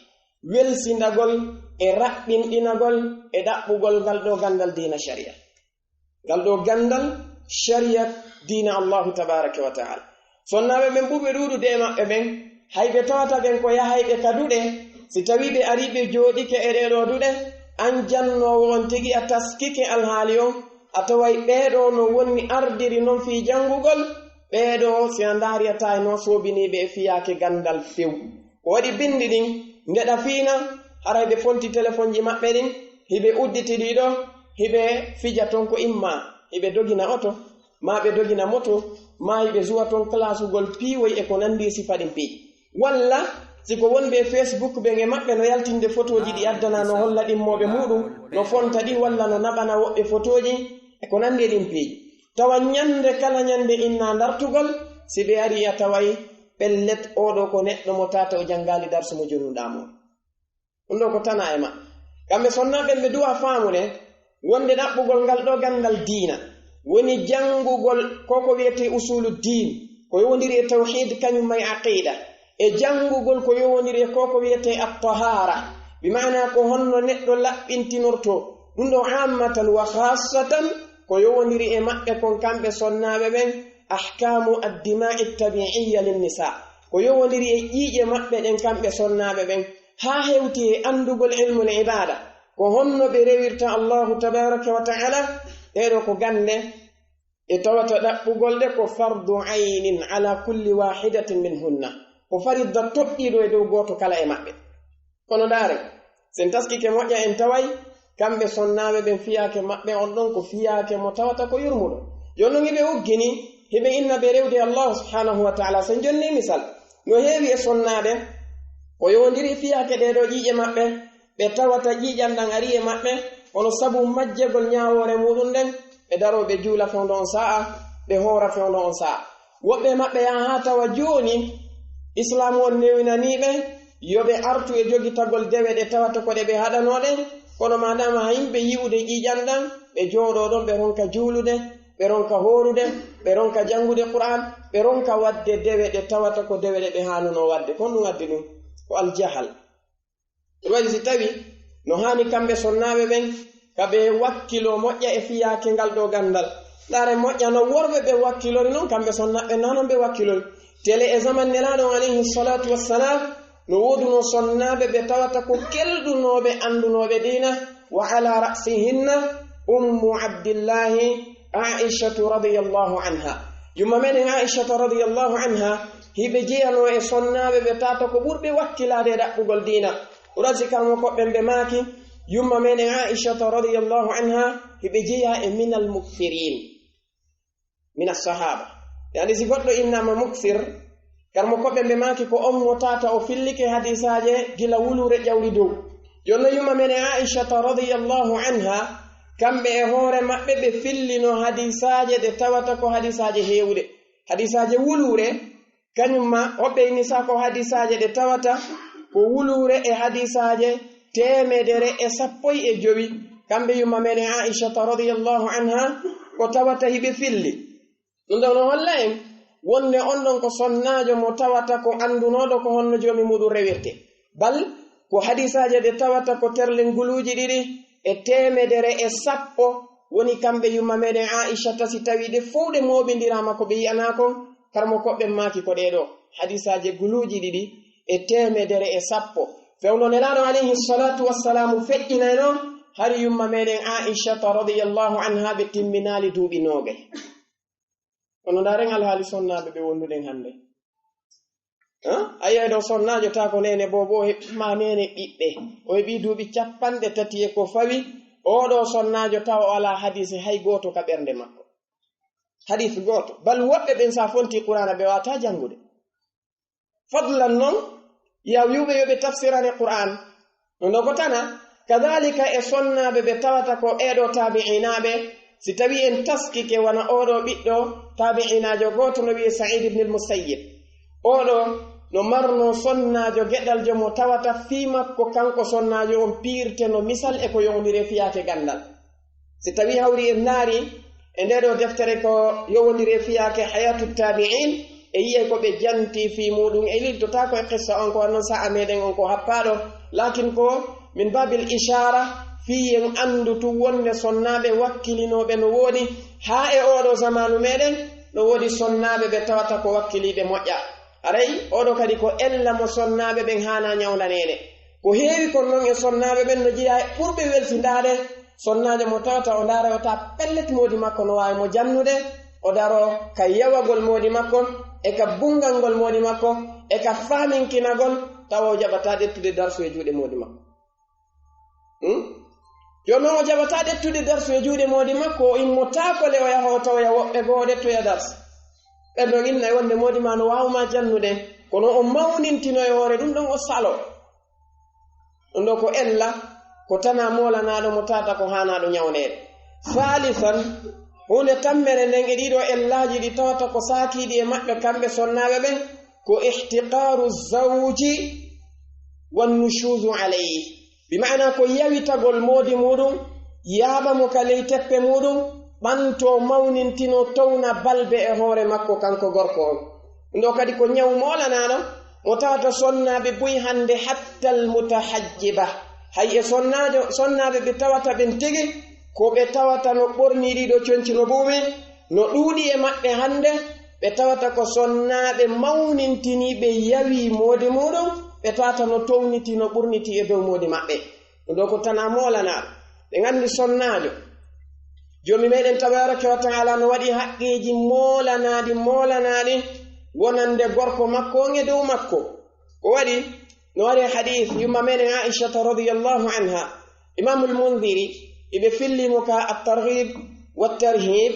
Welsindagol e raɓɓinɗinagol e ɗaɓɓugol ngal ɗoo ganndal diina shari'a. Ngal ɗoo ganndal shari'a diina Allahu tabaraka wa ta'ala. Sonnaaɓe ɓen ɓurɓe ɗuuɗude e maɓɓe ɓen, hay ɓe tawata ɓen ko yahayɓe ka duɗe, si tawii ɓe arii ɓe jooɗike e ɗee ɗoo duɗe, an jannoowo on tigi a taskike alhaali on, a taway ɓee ɗoo no wonni ardiri non fii janngugol, ɓee ɗoo si a ndaari a tawi no soobiniiɓe e fiyaake ganndal few. Ko waɗi binndi ɗin, nde ɗa fiina, haray ɓe fonti telefonji maɓɓe ɗin, hiɓe udditi ɗi ɗoo, hiɓe fija ton ko imma hiɓe dogina oto, maa ɓe dogina moto, maa hiɓe zuwa ton kalasugol piiwoy e ko nanndi e sifa ɗin piiji. Walla si ko wonɓe e Facebook ɓen e maɓɓe no yaltinde fotooji ɗi addana, no holla ɗimmooɓe muuɗum, no fonta ɗi, walla no naɓana woɓɓe fotooji, e ko nanndi e ɗin piiji. Tawa ñannde kala ñannde inna ndartugol, si ɓe arii a taway pellet, oo ɗoo ko neɗɗo mo tata o janngaali darsu mo jonuɗaa mo. Ɗum ɗoo ko tana e maɓɓe. Kamɓe sonnaaɓe ɓe duwa faamude wonde ɗaɓɓugol ngal ɗoo ganndal diina woni janngugol ko ko wiyetee usulu diin, ko yowondiri e tawhiid kañum ma e aqiida, e janngugol ko yowondiri e ko ko wiyetee at-tahaara, bi maana ko honno neɗɗo laɓɓintinortoo. Ɗum ɗoo aammatan wa khaassatan ko yowondiri e maɓɓe kon kamɓe sonnaaɓe ɓen, ahkaamu ad-dimaa'i at-tabi'iyya lin-nisaa, ko yowondiri e ƴiiƴe maɓɓe ɗen kamɓe sonnaaɓe ɓen, haa hewti e anndugol ilmul ibaada, ko honno ɓe rewirta Allahu tabaaraka wa ta'aala. Ɗee ɗoo ko gannde ɗe tawata ɗaɓɓugol ɗe ko fardu aynin ala kulli waahidatin minhunna, ko faridda toɗɗiiɗo e dow gooto kala e maɓɓe. Kono ndaare, si en taskike moƴƴa, en taway kamɓe sonnaaɓe ɓen fiyaake maɓɓe on ɗon ko fiyaake mo tawata ko yurmuɗo. Jooni non hiɓe uggini, hiɓe inna ɓe rewde Allahu subhaanahu wa ta'aala. Si en jonnii misal, no heewi e sonnaaɓe ko yowondiri fiyaake ɗee ɗoo ƴiiƴe maɓɓe, ɓe tawata ƴiiƴan ɗan arii e maɓɓe, kono sabu majjegol ñaawoore muuɗum nden, ɓe daroo ɓe juula fewndo on saa'a, ɓe hoora fewndo on saa'a. Woɓɓe e maɓɓe yaha haa tawa jooni Islaamu on newinanii ɓe yo ɓe artu e jogitagol dewe ɗe tawata ko ɗe ɓe haɗanoo ɗen, kono maadaama haa yimɓe yi'ude ƴiiƴan ɗan, ɓe jooɗoo ɗon, ɓe ronka juulude, ɓe ronka hoorude, ɓe ronka janngude Qur'aan, ɓe ronka waɗde dewe ɗe tawata ko dewe ɗe ɓe haanunoo waɗde. Ko honɗum addi ɗum? Ko aljahal. Ɗum waɗi si tawi no haani kamɓe sonnaaɓe ɓen ka ɓe wakkiloo moƴƴa e fiyaake ngal ɗoo ganndal. Ndaare moƴƴa no worɓe ɓe wakkilori non, kamɓe sonnaaɓe na non ɓe wakkilori. Tele e zaman Nelaaɗo on alayhi salaatu wassalaam, no woodunoo sonnaaɓe ɓe tawata ko kelɗunooɓe, anndunooɓe diina, wa ala ra'sihinna Ummu Abdillahi Aishatu radiyallahu anha. Yumma meɗen Aishata radiyallahu anha, hiɓe jeyanoo e sonnaaɓe ɓe tawata ko ɓurɓe wakkilaade e ɗaɓɓugol diina. Ɗum waɗi si karamokooɓe ɓen ɓe maaki, yumma meɗen Aishata radiyallahu anha, hiɓe jeyaa e minal muksirin mina sahaaba. Yaani si goɗɗo innaama muksir, karamokooɓe ɓen ɓe maaki ko on mo tawata o fillike hadiisaaje gila wuluure ƴawri dow. Jooni non yumma meɗen Aishata radiyallahu anha, kamɓe e hoore maɓɓe ɓe fillinoo hadiisaaje ɗe tawata ko hadiisaaje heewuɗe. Hadiisaaje wuluure, kañum ma, hoɓɓe innisaa ko hadiisaaje ɗe tawata ko wuluure e hadiisaaje teemedere e sappo e jowi. Kamɓe yumma meɗen Aishata radiyallahu anha, ko tawata hiɓe filli. Ɗum ɗoo no holla en wonde on ɗon ko sonnaajo mo tawata ko anndunooɗo ko honno joomi muuɗum rewirtee. Bal ko hadiisaaje ɗe tawata ko terle nguluuji ɗiɗi e teemedere e sappo woni kamɓe yumma meɗen Aishata, si tawii ɗe fow ɗe mooɓindiraama ko ɓe yi'anaa kon, karamokooɓe ɓen maaki ko ɗee ɗoo hadiisaaje nguluuji ɗiɗi e teemedere e sappo. Fewndo Nelaaɗo alayhi salaatu wassalaamu feƴƴinaynoo, hari yumma meɗen Aishata radiyallahu anha ɓe timminaali duuɓi noogay. Kono ndaaren alhaali sonnaaɓe ɓe wonduɗen hannde. Haa? A yi'ay ɗoo sonnaajo tawa ko neene boobo, o heɓii ma neene ɓiɓɓe. O heɓii duuɓi cappanɗe tati e ko fawi. Oo ɗoo sonnaajo tawa o alaa hadiisi hay gooto ka ɓernde makko. Hadiis gooto. Bal woɓɓe ɓen, si a fontii Qur'aana, ɓe waawataa janngude. Fadlan non, yo a wi'u ɓe yo ɓe tafsirane Qur'aan. Ɗum ɗoo ko tana, kadaalika e sonnaaɓe ɓe tawata ko ɓee ɗoo taabi'iinaaɓe, si tawii en taskike wano oo ɗoo ɓiɗɗo taabi'iinaajo gooto no wi'ee Sa'iid ibn al-Musayyib. Oo ɗoo no marnoo sonnaajo geɗaljo mo tawata fii makko kanko sonnaajo on piirteno misal e ko yowondiri e fiyaake ganndal. Si tawii hawri en ndaari e ndee ɗoo deftere ko yowondiri e fiyaake Hayaatu Taabi'iin, e yi'ay ko ɓe janti fii muuɗum, e liltotaako e qissa on, ko non saa'a meɗen on ko happaaɗo, laakin ko min baabil ishaara fii en anndu tun wonde sonnaaɓe wakkilinooɓe no woodi, haa e oo ɗoo zamaanu meɗen no woodi sonnaaɓe ɓe tawata ko wakkiliiɓe moƴƴa. Haray oo ɗoo kadi ko ella mo sonnaaɓe ɓen haanaa ñawndaneede. Ko heewi kon non e sonnaaɓe ɓen no jeyaa e ɓurɓe welsindaade, sonnaajo mo tawata o ndaara o tawa pellet moodi makko no waawi mo jannude, o daroo ka yawagol moodi makko, e ka bunnganngol moodi makko, e ka faaminkinagol, tawa o jaɓataa ƴettude darsu e juuɗe moodi makko. Hmm? Jooni non o jaɓataa ƴettude darsu e juuɗe moodi makko, o immotaako le o yaha o tawoya woɓɓe goo o ƴettoya darsu. Ɓen ɗon inna e wonde moodi maa no waawu maa jannude. Kono o mawnintino e hoore ɗum ɗon, o salo. Ɗum ɗo ko ella, ko tana moolanaaɗo mo tawata ko haanaaɗo ñawneede. Saalisan, huunde tammere nden e ɗiɗo ellaaji ɗi tawata ko saakiiɗi e maɓɓe kamɓe sonnaaɓe ɓen, ko ihtiqaaru zawji wan nushuuzu alayhi. Bi maana ko yawitagol moodi muuɗum, yaaɓa mo ka ley teppe muuɗum, ɓanto mawnintino towna balbe e hoore makko kanko gorko on. Ɗum ɗo kadi ko ñaw moolanaaɗo mo tawata sonnaaɓe buy hannde, hattal mutahajjiba. Hay e sonnaajo, sonnaaɓe ɓe tawata ɓen tigi, ko ɓe tawata no ɓornii ɗiɗo conci no buumi, no ɗuuɗi e maɓɓe hannde, ɓe tawata ko sonnaaɓe mawnintiniiɓe yawii moodi muuɗum, ɓe tawata no towniti, no ɓurnitii e dow moodi maɓɓe. Ɗum ɗo ko tana moolanaaɗo. Ɓe nganndi sonnaajo, Joomi meɗen tabaaraka wa ta'ala no waɗi haqqeeji moolanaaɗi, moolanaaɗi wonande gorko makko on e dow makko. Ko waɗi? No waɗi e hadiis yumma meɗen Aishata radiyallahu anha. Imaamul Mundiri, iɓe filli mo ka At-Targhib wa Tarhib,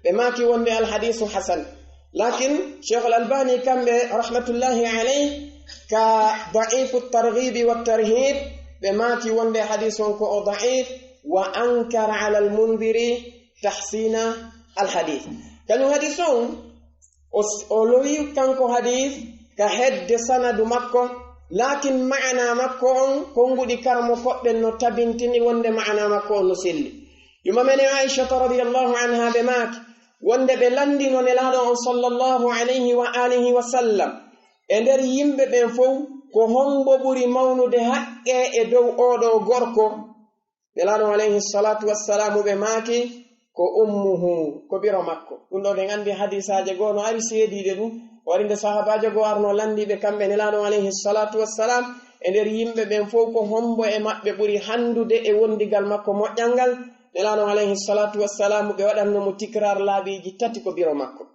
ɓe maaki wonde al hadiisu hasan. Lakin Sheikhul Albani kamɓe rahmatullahi alayh ka Da'ifu Targhibi wa Tarhib, ɓe maaki wonde hadiis on ko o da'if, wa ankara ala al Mundiri tahsina al hadiis. Kañum hadiis on, o, o lowi kanko hadiis ka hedde sanadu makko, lakin ma'ana makko on, konnguɗi karmo koɓɓen no tabintini wonde ma'ana makko on no selli. Yumma meɗen Aishata radiyallahu anha ɓe maaki, wonde ɓe lanndino Nelaaɗo on sallallahu alayhi wa alihi wa sallam, e nder yimɓe ɓen fow, ko hombo ɓuri mawnude haqqe e dow oo ɗoo gorko? Nelaaɗo on alayhi salatu wassalamu ɓe maaki, ko ummuhu, ko biro makko. Ɗum ɗo ɗen anndi hadiisaaje goo no ari seediiɗe ɗum. O ari nde sahaabaajo goo arno lanndii ɓe kamɓe Nelaaɗo on alayhi salatu wassalam, e nder yimɓe ɓen fow ko hombo e maɓɓe ɓuri hanndude e wondigal makko moƴƴal ngal? Nelaaɗo on alayhi salatu wassalam ɓe waɗanno mo tikrar laabiiji tati ko biro makko.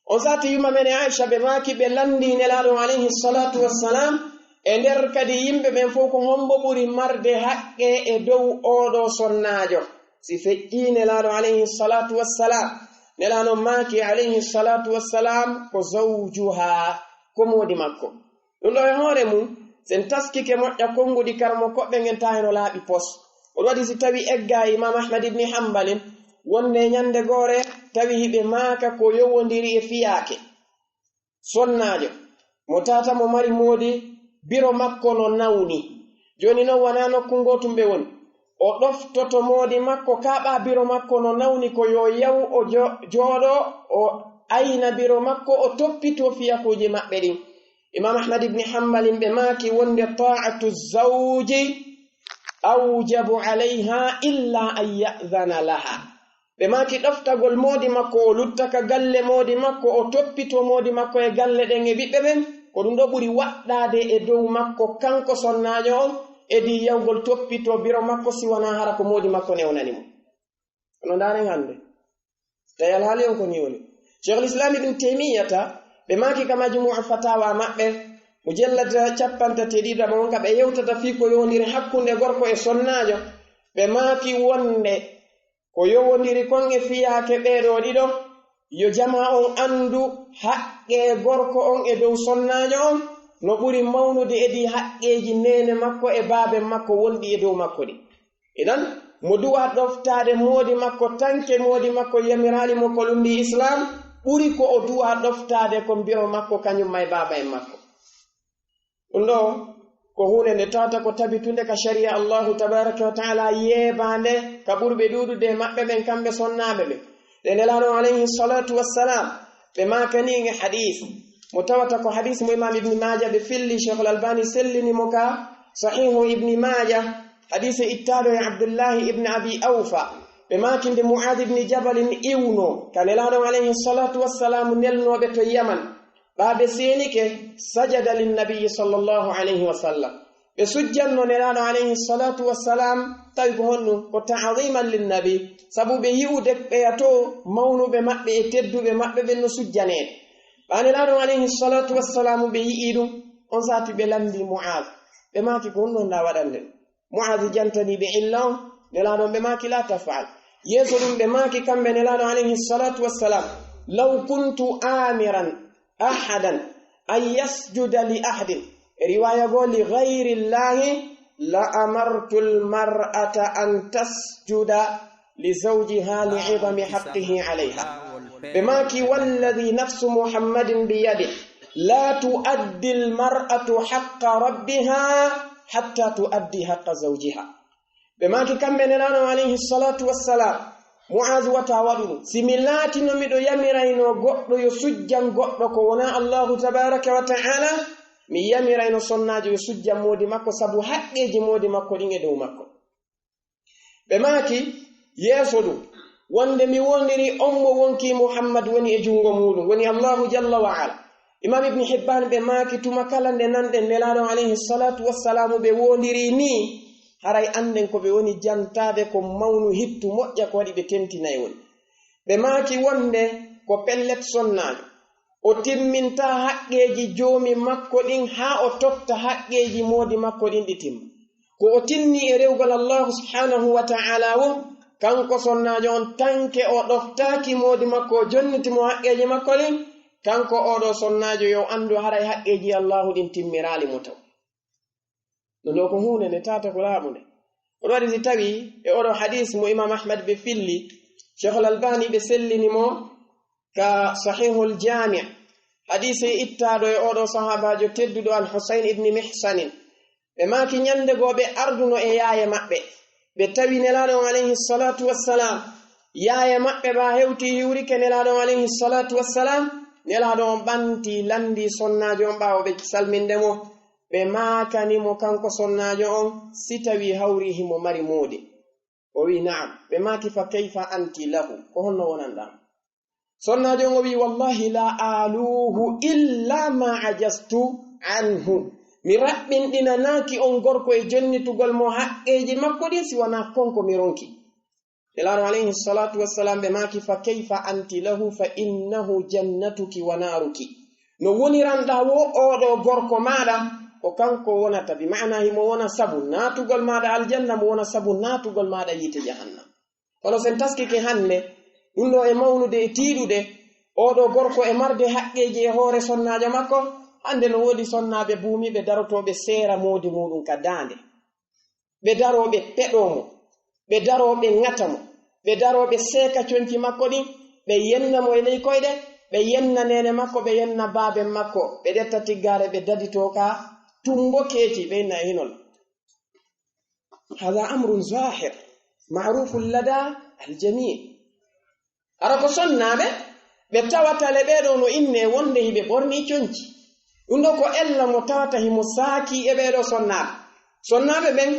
On saati yumma men e Aisha ɓe maaki ɓe lanndii Nelaaɗo on alayhi salatu wassalam, e nder kadi yimɓe ɓen fow ko hombo ɓuri marde haqqe e dow oo ɗoo sonnaajo? Si feƴƴii Nelaaɗo alayhi salatu wassalam, Nelaaɗo maaki alayhi salatu wassalam ko zawjuha, ko moodi makko. Ɗum ɗo e hoore mum, sen taskike moƴƴa konnguɗi karmo koɓɓe ngen taa heno laaɓi pos. Ko ɗum waɗi si tawi egga Imam Ahmad ibni Hanbalin, wonde ñande goore tawi hiɓe maaka ko yowondiri e fiyaake. Sonnaajo, mo tata mo mari moodi, biro makko no nawni. Jooni non wanaa nokku ngootum ɓe woni. O ɗoftoto moodi makko, kaaɓaa biro makko no nawni, ko yo yaw o jo-, jooɗo, o ayna biro makko, o toppitoo fiyakuuji maɓɓe ɗin. Imam Ahmad ibni Hanbalin ɓe maaki wonde ta'atu zawji awjabu alayha illa an ya'zana laha. Ɓe maaki ɗoftagol moodi makko, o lutta ka galle moodi makko, o toppitoo moodi makko e galle ɗen e ɓiɓɓe ɓen, ko ɗum ɗo ɓuri waɗɗaade e dow makko kanko sonnaajo on, edii yawgol toppitoo biro makko si wanaa hara ko moodi makko newnani mo. Kono ndaaren hannde. Tawi alhaali on ko nii woni. Cheikhul Islam Ibn Taymiyyata, ɓe maaki ka Majmu'u Fatawa maɓɓe, mujallada capanɗe tati e ɗiɗi, on ka ɓe yewtata fii ko yowondiri hakkunde gorko e sonnaajo, ɓe maaki wonde ko yowondiri kon e fiyaake ɓee ɗoo ɗiɗo, yo jamaa on anndu haqqee gorko on e dow sonnaajo on, no ɓuri mawnude edii haqqeeji neene makko e baaben makko wonɗi e dow makko ɗi. Idan, mo duwaa ɗoftaade moodi makko, tanke moodi makko yamiraali mo ko lummbi Islam, ɓuri ko o duwaa ɗoftaade kon biro makko kañum ma e baaba en makko. Ɗum ɗo ko huunde nde tawata ko tabitunde ka sharia Allahu tabaraka wa taala yeebaande ka ɓurɓe ɗuuɗude e maɓɓe ɓen, kamɓe sonnaaɓe ɓen. Nde Nelaaɗo on alayhi salatu wassalam, ɓe maakani e hadiis mo tawata ko hadiis mo Imam Ibni Maaja ɓe filli, Cheikhul Albani sellini mo ka Sahihu Ibni Maaja, hadiise ittaaɗo e Abdullahi ibn Abi Awfa, ɓe maaki nde Mu'aaz ibn Jabalin iwno ka Nelaaɗo on alayhi salatu wassalamu nelnooɓe to Yaman, ɓaa ɓe seenike, sajada linnabiyyi sallallahu alayhi wa sallam. Ɓe sujjanno Nelaaɗo alayhi salatu wassalam, tawi ko honɗum? Ko ta'ziman linnabi, sabu ɓe yi'ude ɓeya to mawnuɓe maɓɓe e tedduɓe maɓɓe ɓen no sujjaneede. Ɓaa Nelaaɗo alayhi salatu wassalamu ɓe yi'ii ɗum, on saati ɓe lanndii Mu'aaz. Ɓe maaki, "Ko honɗum honɗaa waɗande?" Mu'aaz jantanii ɓe illa on, Nelaaɗo on ɓe maaki, "La taf'al." Yeeso ɗum ɓe maaki kamɓe Nelaaɗo alayhi salatu wassalam, "Law kuntu amiran ahadan أن يسجد لأحد، e riwaya goo, لغير الله، لأمرت المرأة أن تسجد لزوجها لعظم حقه عليها. Ɓe maaki: والذي نفس محمد بيده، لا تؤدي المرأة حق ربها حتى تؤدي حق زوجها. Ɓe maaki kamɓe Nelaaɗo alayhi salatu wassalam: Mu'azu, wata waɗu ɗum. Si mi laatino miɗo yamirayno goɗɗo yo sujjan goɗɗo ko wonaa Allahu tabaraka wa ta'ala, mi yamirayno sonnaajo yo sujjan moodi makko sabu haqqeeji moodi makko ɗin e dow makko. Ɓe maaki yeeso ɗum, wonde mi wondiri on mo wonkii Muhammad woni e junngo muuɗum, woni Allahu jalla wa ala. Imam Ibn Hibban, ɓe maaki tuma kala nde nanɗen Nelaaɗo alayhi salatu wassalamu ɓe wondiri nii, haray annden ko ɓe woni jantaade ko mawnu hittu moƴƴa ko waɗi ɓe tentinay woni. Ɓe maaki wonde ko pellet sonnaajo, o timmintaa haqqeeji joomi makko ɗin haa o totta haqqeeji moodi makko ɗin ɗi timma. Ko o tinni e rewgol Allahu subhanahu wa ta'ala wo, kanko sonnaajo on, tanke o ɗoftaaki moodi makko, o jonniti mo haqqeeji makko ɗin, kanko oo ɗoo sonnaajo yo anndu haray haqqeeji Allahu ɗin timmiraali mo taw. No ɗoo ko huunde nde tata ko laaɓunde. Ko ɗum waɗi si tawi e oo ɗoo hadis mo Imam Ahmad ɓe filli, Sheikhul Albani ɓe sellini mo ka Sahihul Jami', hadise ittaaɗo e oo ɗoo sahaabaajo tedduɗo Al Husayn ibn Mihsanin. Ɓe maaki ñande goo ɓe arduno e yaaye maɓɓe, ɓe tawi Nelaaɗo on alayhi salatu wassalam, yaaye maɓɓe ɓa hewti hiwrike Nelaaɗo on alayhi salatu wassalam, Nelaaɗo on ɓanti lanndi sonnaajo on ɓaawo ɓe salminde mo. Ɓe maakani mo kanko sonnaajo on si tawi hawri himo mari moodi. O wi'i: "Na'am." Ɓe maaki: "Fa kayfa anti lahu?" Ko honno wonanɗaa? Sonnaajo on o wi'i: "Wallahi la aluhu illa ma ajastu anhu." Mi raɓɓinɗinanaaki on gorko e jonnitugol mo haqqeeji makko ɗin si wanaa kon ko mi ronki. Nelaaɗo alayhi salatu wassalam ɓe maaki: "Fa kayfa anti lahu fa innahu jannatuki wa naaruki." No woniranɗaa wo oo ɗoo gorko maaɗa, ko kanko wonata, bi ma'ana himo wona sabu naatugol maaɗa aljanna, mo wona sabu naatugol maaɗa yiite jahannam. Kono sen taskike hannde, ɗum ɗoo e mawnude e tiiɗude, oo ɗoo gorko e marde haqqeeji e hoore sonnaajo makko, hannde no woodi sonnaaɓe buumiiɓe darotooɓe seera moodi muuɗum ka daande. Ɓe daroo ɓe peɗoo mo, ɓe daroo ɓe ŋata mo, ɓe daroo ɓe seeka conci makko ɗin, ɓe yenna mo e ley koyɗe, ɓe yenna neene makko, ɓe yenna baaben makko, ɓe ƴetta tiggaare, ɓe daditoo ka tummbo keeci, ɓe inna e hinol. Hada amrun zahir, ma'rufun lada al-jami'. Hara ko sonnaaɓe, ɓe tawata le ɓee ɗoo no innee wonde hiɓe ɓornii conci. Ɗum ɗoo ko ella mo tawata himo saakii e ɓee ɗoo sonnaaɓe. Sonnaaɓe ɓen,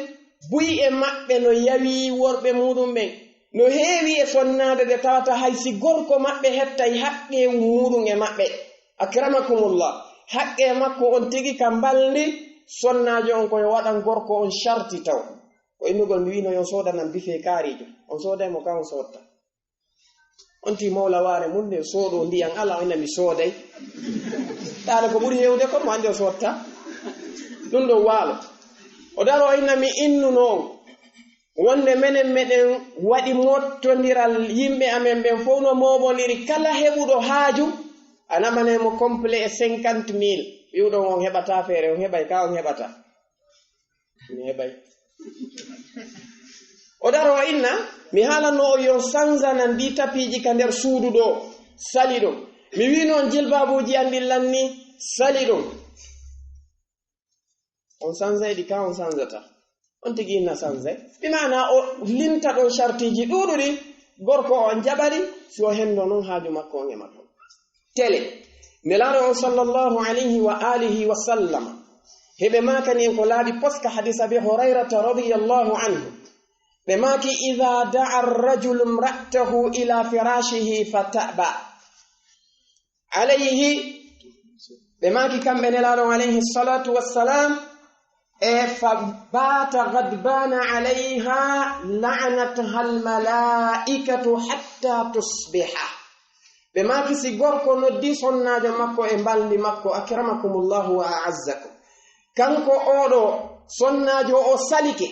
buy e maɓɓe no yawii worɓe muuɗum ɓen. No heewi e sonnaaɓe ɓe tawata hay si gorko maɓɓe hettay haqqeewu muuɗum e maɓɓe. Akramakumullah, haqqee makko on tigi ka mbalndi sonnaajo on ko yo waɗan gorko on sharti taw. Ko innugol mi wiino yo soodanan bifee kaariijo. On sooday mo ka on soodta. On tii mawla waare mun nde soodoo ndiyan alaa, o inna mi sooday. Ɗaale ko ɓuri heewde ko mo anndi o soodta. Ɗum ɗoo waalo. O daro o inna mi innuno on. Wonde menen meɗen waɗi mottondiral yimɓe amen ɓen fow no mooɓondiri kala heɓuɗo haaju, a naɓanay mo complet e cinquante mille. Wi'uɗo on heɓataa feere, on heɓay ka on heɓata. Mi heɓay. O daro o inna, mi haalanno on yon sanzanan ɗi tapiiji ka nder suudu ɗoo, sali ɗum. Mi wi'no on jilbaabuuji an ɗin lanni, sali ɗum. On sanzay ɗi ka on sanzata. On tigi inna sanzay. Bi maana o linta ɗon shartiiji ɗuuɗuɗi, gorko o on jaɓari, si o henndo non haaju makko on e makko. Tele. Nelaaɗo on sallallahu alayhi wa alihi wa sallam. Heɓe maakani en ko laaɓi poska hadisa Abi Hurayrata radiyallahu anhu. Ɓe maaki: "Idha da'a ar-rajulu imra'atahu ila firashihi fata'ba alayhi." Ɓe maaki kamɓe Nelaaɗo on alayhi salatu wassalam, e fa bata ghadbana alayha la'anatha al-mala'ikatu hatta tusbiha. Ɓe maaki si gorko noddi sonnaajo makko e mbalndi makko, akramakumullahu wa a'azzakum. Kanko oo ɗoo sonnaajo o salike,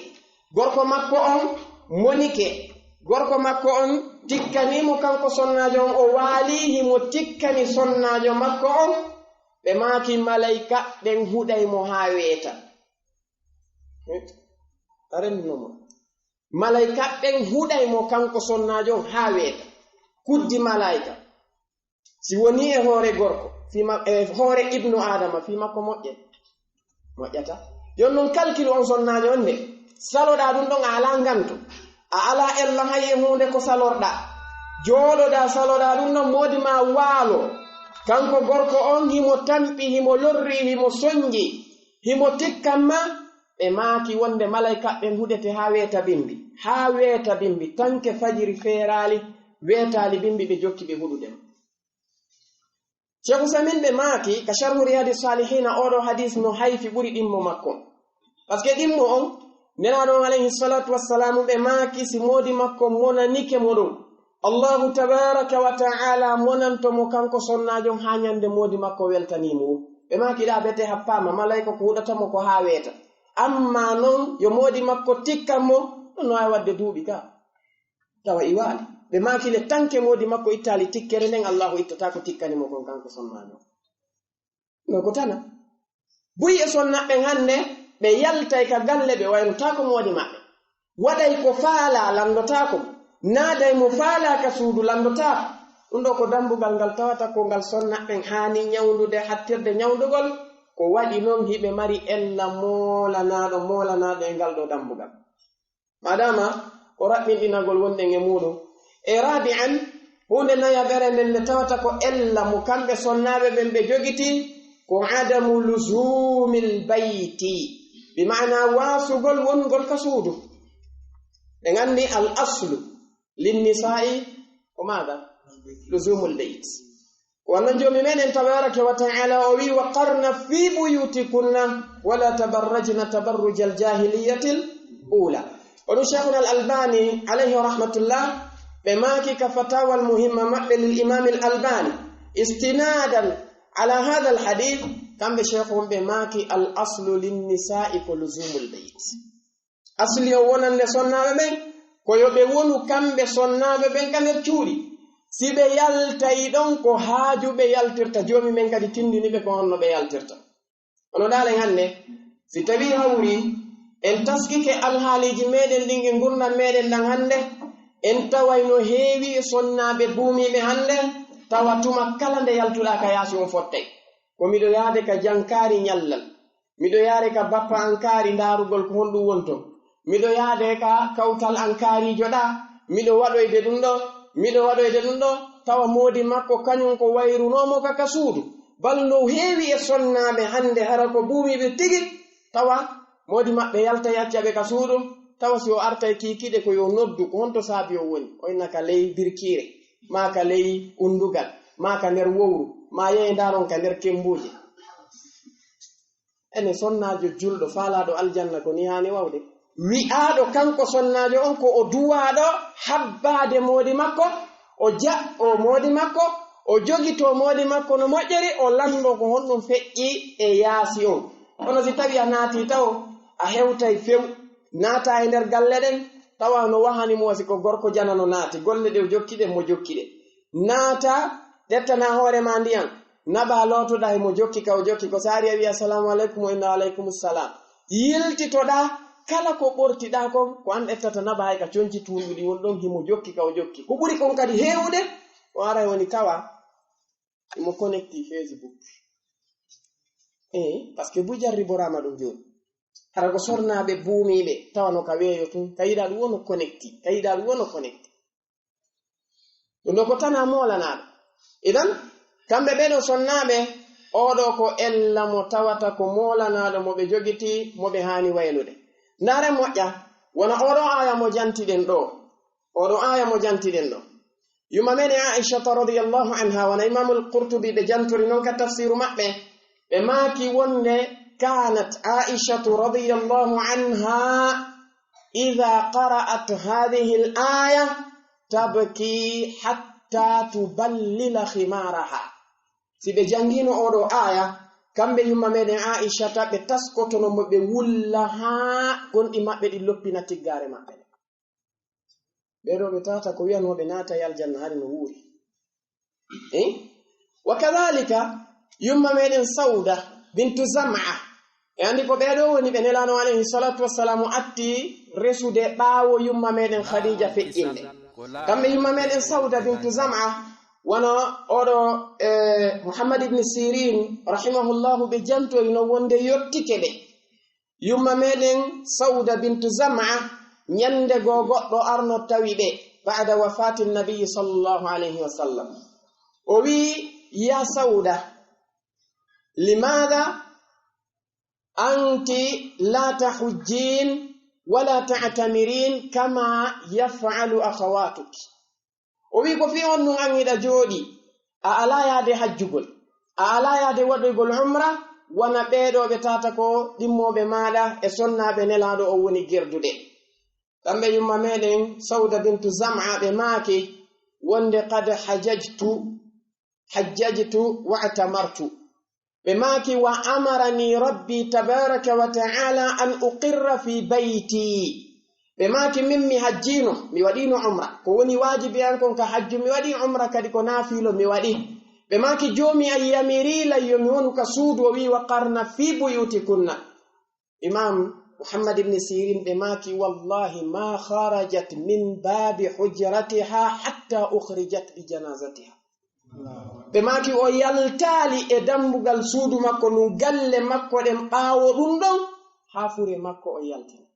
gorko makko on monike, gorko makko on tikkanii mo kanko sonnaajo on, o waalii himo tikkani sonnaajo makko on. Ɓe maaki, malayka ɓen huɗay mo haa weeta. A renndino mo. Malayka ɓen huɗay mo kanko sonnaajo on haa weeta. Kuddi malayka. Si wonii e hoore gorko, fii ma-, e hoore ibnu Aadama, fii makko moƴƴay? Moƴƴata. Yon non kalkilu on sonnaajo on de. Saloɗaa ɗun ɗon a alaa nganto. A alaa ella hay e huunde ko salorɗaa. Jooɗoɗaa saloɗaa ɗun ɗon moodi maa waalo. Kanko gorko on himo tampi, himo lorri, himo sonji, himo tikkan ma. Ɓe maaki wonde malayka ɓen huɗete haa weeta bimbi. Haa weeta bimbi. Tanke fajiri feeraali, weetaali bimbi ɓe jokki ɓe huɗude mo. Sheikh Usaymin ɓe maaki ka Sharhu Riyadi Salihina, oo ɗoo hadis no hayfi ɓuri ɗimmo makko. Parce que ɗimmo on, Nelaaɗo on alayhi salatu wassalamu ɓe maaki si moodi makko monanike mo ɗon, Allahu tabaraka wa ta'ala monanto mo kanko sonnaajo on haa ɲande moodi makko weltanii mo. Ɓe maaki ɗa bete happaama, malayka ko huɗata mo ko haa weeta. Amma non yo moodi makko tikkan mo, ɗun no waawi waɗde duuɓi ka. Tawa i waali. Ɓe maaki le tanke moodi makko ittaali tikkere nden, Allahu ittataa ko tikkani mo kon kanko sonnaajo. No ko tana. Buy e sonnaaɓe ɓen hande, ɓe yaltay ka galle, ɓe waynotaako moodi maɓɓe. Waɗay ko faalaa, lanndotaako mo. Naaday mo faalaa ka suudu, lanndotaako. Ɗun ɗoo ko dambugal ngal tawata ko ngal sonnaaɓe ɓen haani ɲawndude, hattirde ɲawndugol. Ko waɗi non hiɓe mari ella moolanaaɗo, moolanaaɗo e ngal ɗoo dambugal. Maadaama ko raɓɓinɗinagol wonɗen e muuɗum. E raabi'an, huunde nayaɓere nden nde tawata ko ella mo kamɓe sonnaaɓe ɓen ɓe jogiti, ko adamu luzumil bayti, bi maana waasugol wongol ka suudu. Ɓe nganndi al aslu lin nisaa'i ko maada? Luzumul bayt. Ko non Joomi meɗen tabaraka wa ta'ala o wi, "Wa qarna fi buyutikunna wa la tabarrajna tabarrujal jahiliyatil ula." Oɗum Sheikhuna al Albani alayhi rahmatullah, ɓe maaki ka fatawa al muhimma maɓɓe lil imam al Albani, istinadan ala hadha al hadith, kamɓe Sheikh on ɓe maaki al aslu lin nisa'i ko luzumul bayt. Asli o wonande sonnaaɓe ɓen, ko yo ɓe wonu kamɓe sonnaaɓe ɓen ka nder cuuɗi. Si ɓe yaltay ɗon, ko haaju ɓe yaltirta. Joomi men kadi tindini ɓe ko honno ɓe yaltirta. Kono ɗaalen hannde, si tawii hawri en taskike alhaaliiji meɗen ɗin e ngurndan meɗen ɗan hannde, en taway no heewi e sonnaaɓe buumiiɓe hannde, tawa tuma kala nde yaltuɗaa ka yaasi on fottay. Ko miɗo yaade ka jankaari ɲallal. Miɗo yaade ka bappa an kaari ndaarugol ko honɗum wonton. Miɗo yaade ka kawtal an kaariijo ɗaa. Miɗo waɗoyde ɗum ɗo, miɗo waɗoyde ɗum ɗo. Tawa moodi makko kañum ko wayrunoo mo ka, ka suudu. Bal no heewi e sonnaaɓe hannde hara ko buumiiɓe tigi. Tawa moodi maɓɓe yalta yacca ɓe ka suudu. Tawa si o artay kiikiiɗe ko yo noddu, ko honto saabi o woni? O inna ka ley birkiire, maa ka ley unndugal, maa ka nder wowru, maa yehi ndaaron ka nder kembuuje. Ene sonnaajo julɗo faalaaɗo aljanna ko ni haani wawde? Wi'aaɗo kanko sonnaajo on ko o duwaaɗo habbaade moodi makko, o jaɓɓo moodi makko, o jogito moodi makko no moƴƴeri, o lanndo ko honɗum feƴƴi e yaasi on. Kono si tawi a naati taw, a hewtay few, naata e nder galle ɗen, tawa no wahani mo si ko gorko janano naati, golle ɗe o jokki ɗen mo jokki ɗe. Naata, ƴettana hoore ma ndiyan, naɓa lootoɗa himo jokki ka o jokki, ko saari a wi'a, "Assalamu alaikum," o inna, "Wa alaikum salam." Yiltitoɗa, kala ko ɓortiɗa kon, ko an ƴettata naɓa hay ka conci tuunɗuɗi won ɗon himo jokki ka o jokki. Ko ɓuri kon kadi heewude, o aray woni tawa himo connecti Facebook. Eh, parce que buy jarriboraama ɗum jooni. Hara ko sornaaɓe buumiiɓe, tawa no ka weeyo tun, ka yiɗa ɗum wono connecti, ka yiɗa ɗum wono connecti. Ɗum ɗo ko tana moolanaaɗo. Idan, kamɓe ɓee ɗoo sonnaaɓe, oo ɗoo ko ella mo tawata ko moolanaaɗo mo ɓe jogiti, mo ɓe haani waylude. Ndaaren moƴƴa, wona oo ɗoo aaya mo jantiɗen ɗoo. Oo ɗoo aaya mo jantiɗen ɗoo. Yumma meɗen Aishata radiyallahu anha, wona Imamul Qurtubi ɓe jantori non ka tafsiru maɓɓe, ɓe maaki wonde, "Kanat Aishatu radiyallahu anha idha qara'at hadhihi al-aya tabki hatta tuballila khimaraha." Si ɓe jangino oo ɗoo aaya, kamɓe yumma meɗen Aishata ɓe taskotono mo ɓe wulla haa gonɗi maɓɓe ɗi loppina tiggaare maɓɓe. Ɓee ɗoo ɓe tawata ko wi'anooɓe naatay aljanna hari no wuuri. Eh? Wa kadhalika, Yumma meɗen Sauda bintu Zam'a. E andi ko ɓeeɗo woni ɓe Nelaano alayhi salatu wassalamu atti resude ɓaawo yumma meɗen Khadija feƴƴinde. Kamɓe yumma meɗen Sauda bintu Zam'a, wano oɗo, eh, Muhammad ibn Sirin, rahimahullahu, ɓe jantoyi no wonde yottike ɓe. Yumma meɗen Sauda bintu Zam'a, ñande goo goɗɗo arno tawi ɓe, ba'da wafati Nabi sallallahu alayhi wa sallam. O wi, "Ya Sauda, limadha anti la tahujjin wala ta'tamirin kama yaf'alu akhawatuki?" O wi, "Ko fii honɗun an hiɗa jooɗi, a alaa yaade hajjugol, a alaa yaade waɗoygol umra, wano ɓeeɗo ɓe tata ko ɗimmooɓe maaɗa e sonnaaɓe Nelaaɗo on woni gerdude?" Kamɓe yumma meɗen Sauda bintu Zam'a ɓe maaki wonde, "Qad hajajtu, hajjajtu wa atamartu." Ɓe maaki, "Wa amarani Rabbi tabaraka wa ta'ala an uqirra fi bayti." Ɓe maaki, "Min mi hajjino, mi waɗino umra. Ko woni waajibi an kon ka hajju, mi waɗi umra, kadi ko naafilo mi waɗi." Ɓe maaki, "Joomi an yamiri lan yo mi wonu ka suudu, o wi, wa qarna fi buyutikunna." Imam Muhammad ibn Sirin ɓe maaki, "Wallahi ma kharajat min babi hujratiha hatta ukhrijat bi janazatiha." Ɓe maaki o yaltaali e dambugal suudu makko ndun, galle makko ɗen, ɓaawo ɗun ɗon, haa fure makko o yaltini.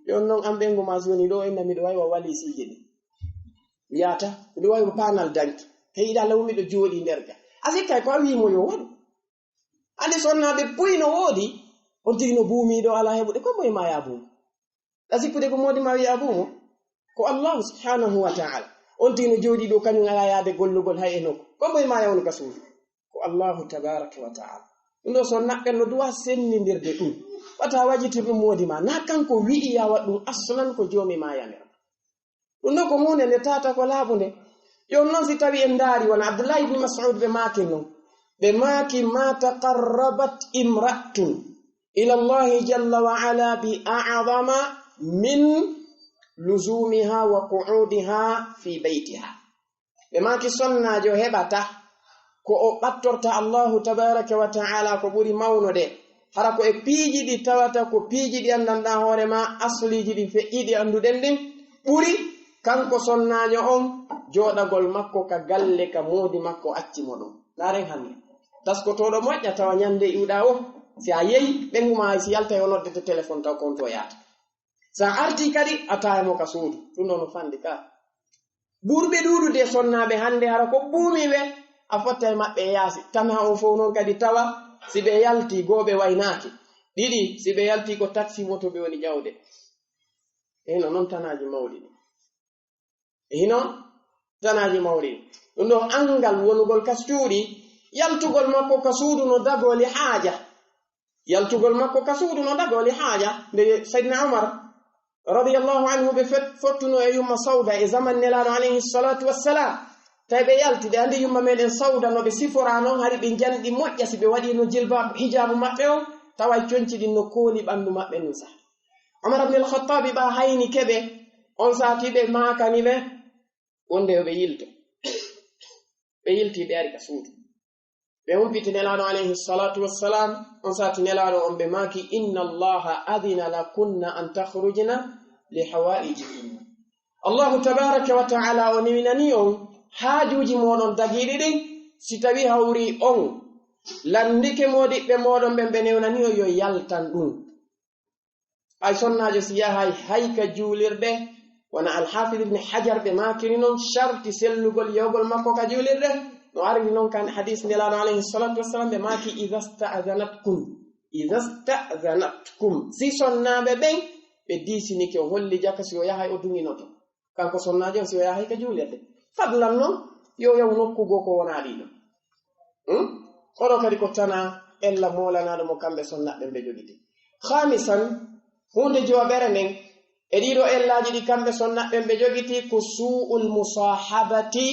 Yon non an ɓengu ma si woni ɗo inna miɗo wawi wa walisije ɗin. Mi yaata, miɗo wawi wa panal danki. Te yiɗa law miɗo jooɗi nder ga. A sikkay ko a wi mo yo waɗu. Andi sonnaaɓe buy no woodi, on tigi no buumiiɗo alaa heɓude, ko moye ma yaa buumo? A sikkude ko moodi ma wi'a buumo? Ko Allahu subhanahu wa ta'ala. On tigi no jooɗii ɗo, kañum alaa yaade gollugol hay e nokku. Ko moye ma yaa wonu ka suudu? Ko Allahu tabaraka wa ta'ala. Ɗum ɗo so naɓɓen no duwa sennindirde ɗum. Wata wajitir ɗum moodi ma. Na kanko wi'i yaa waɗ ɗum, aslan ko joomi ma yamira. Ɗum ɗo ko huunde nde tata ko laaɓunde. Yo non si tawi en ndaari wona Abdullahi ibn Mas'ud ɓe maaki non. Ɓe maaki, "Ma taqarrabat imra'atun ila Allahi jalla wa ala bi a'zama min luzumiha wa qu'udiha fi baytiha." Ɓe maaki sonnaajo heɓata ko o ɓattorta Allahu tabaraka wa ta'ala ko ɓuri mawnude. Hara ko e piiji ɗi tawata ko piiji ɗi anndanɗaa hoore ma, asliiji ɗi feƴƴiiɗi annduɗen ɗin, ɓuri kanko sonnaajo on jooɗagol makko ka galle ka moodi makko acci mo ɗum. Ndaaren hannde. Taskotooɗo moƴƴa tawa ñande iwɗaa o, si a yehi, ɓengu ma si yalta yo noddete téléphone taw konto yaata. Sa artii kadi, a tawa mo ka suudu. Ɗum ɗo no fanɗi ka. Ɓurɓe ɗuuɗude e sonnaaɓe hannde, hara ko buumi ɓe, a fotta e maɓɓe e yaasi. Tanaa on fof noon kadi tawa, si ɓe yaltii, goo ɓe waynaaki. Ɗiɗi, si ɓe yaltii ko taksi moto ɓe woni ƴawde. E hino noon tanaaji mawɗi ɗi. E hino tanaaji mawɗi ɗi. Ɗum ɗo anngal wonugol ka cuuɗi, yaltugol makko ka suudu no dagoo li haaja. Yaltugol makko ka suudu no dagoo li haaja. Nde Sayyidina Umar radiyallahu anhu ɓe fet-, fottuno e yumma Sawda e zaman Nelaaɗo alayhi salatu wassalam. Tawi ɓe yalti, ɓe anndi yumma meɗen Sawda no ɓe sifora noon, hari ɓe njanɗi moƴƴa si ɓe waɗiino jilbaabu, hijaabu maɓɓe on, tawa conci ɗin no kooli ɓanndu maɓɓe ndun saaha. Umar ibn al-Khattabi ɓa hayni keɓe, on saati ɓe maakani ɓe wonde yo ɓe yilto. Ɓe yilti, ɓe ari ka suudu. Ɓe humpiti Nelaaɗo alayhi salatu wassalam, on saati Nelaaɗo on ɓe maaki, "Inna Allaha adina lakunna an takhrujna li hawaijikunna." Allahu tabaraka wa ta'ala o newinani on haajuuji mooɗon dagiiɗi ɗin, si tawi hawri on lanndike moodiɓɓe mooɗon ɓen, ɓe newnani on yo yaltan ɗum. Hay sonnaajo si yahay hay ka juulirde, wona Al-Hafid Ibn Hajar ɓe maakiri non, sharti sellugol yahugol makko ka juulirde, no ariri non kan hadis Nelaaɗo alayhi salatu wassalam, ɓe maaki, "Idha sta'dhanatkum, idha sta'dhanatkum." Si sonnaaɓe ɓen ɓe diisinike, o holli jaka si o yahay o duŋinoto. Kanko sonnaajo on si o yahay ka juulirde. Fadlan non, yo yahu nokku goo ko wonaa ɗiɗo. Hmm? Oɗo kadi ko tana ella moolanaaɗo mo kamɓe sonnaaɓe ɓe jogiti. Khamisan, huunde jowaɓere nden, e ɗiɗo ellaaji ɗi kamɓe sonnaaɓe ɓe jogiti ko su'ul musahabati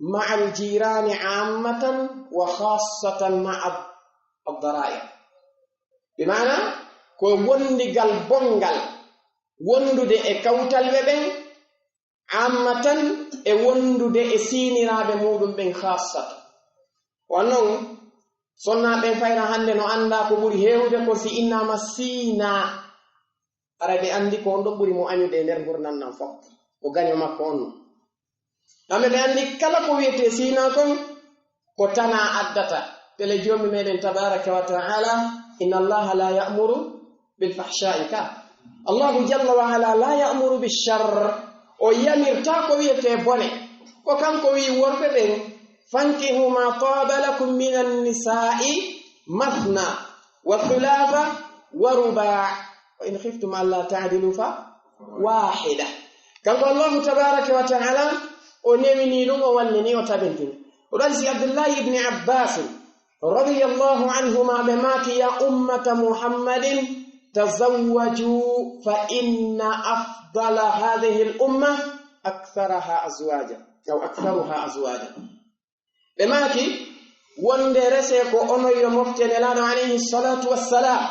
ma'al jirani ammatan wa khassatan ma'a ad-dara'ir. Bi maana, ko wondigal bonngal wondude e kawtalɓe ɓen, ammatan, e wondude e siiniraaɓe muuɗum ɓen khaassatan. Ko non, sonnaaɓe ɓen fayra hannde no anndaa ko ɓuri heewude ko si innaama siinaa. Aray ɓe anndi ko on ɗon ɓuri mo añude e nder ngurndan nan fof. Ko gaño makko on non. Kamɓe ɓe anndi kala ko wiyetee siinaa kon, ko tanaa addata. Tele Joomi meɗen tabaaraka wa ta'ala, inna Allaha la ya'muru bil fahsha'i ka. Allahu jalla wa ala la ya'muru bish sharr. O yamirta ko wiyetee bone. Ko kanko wi'i worɓe ɓen, "Fankihu ma taba lakum minan nisa'i mathna wa thulatha wa ruba'. Wa in khiftum alla ta'dilu fa wahida." Kanko Allahu tabaraka wa ta'ala, o newini ɗum, o wallini, o tabintini. O ɗon si Abdullahi ibni Abbas radiyallahu anhuma ɓe maaki, "Ya ummata Muhammadin, tazawwaju fa inna afdala hadhihi al umma aktharaha azwaja, aw aktharuha azwaja." Ɓe maaki, wonde rese ko onon yo mofte Nelaaɗo alayhi salatu wassalam,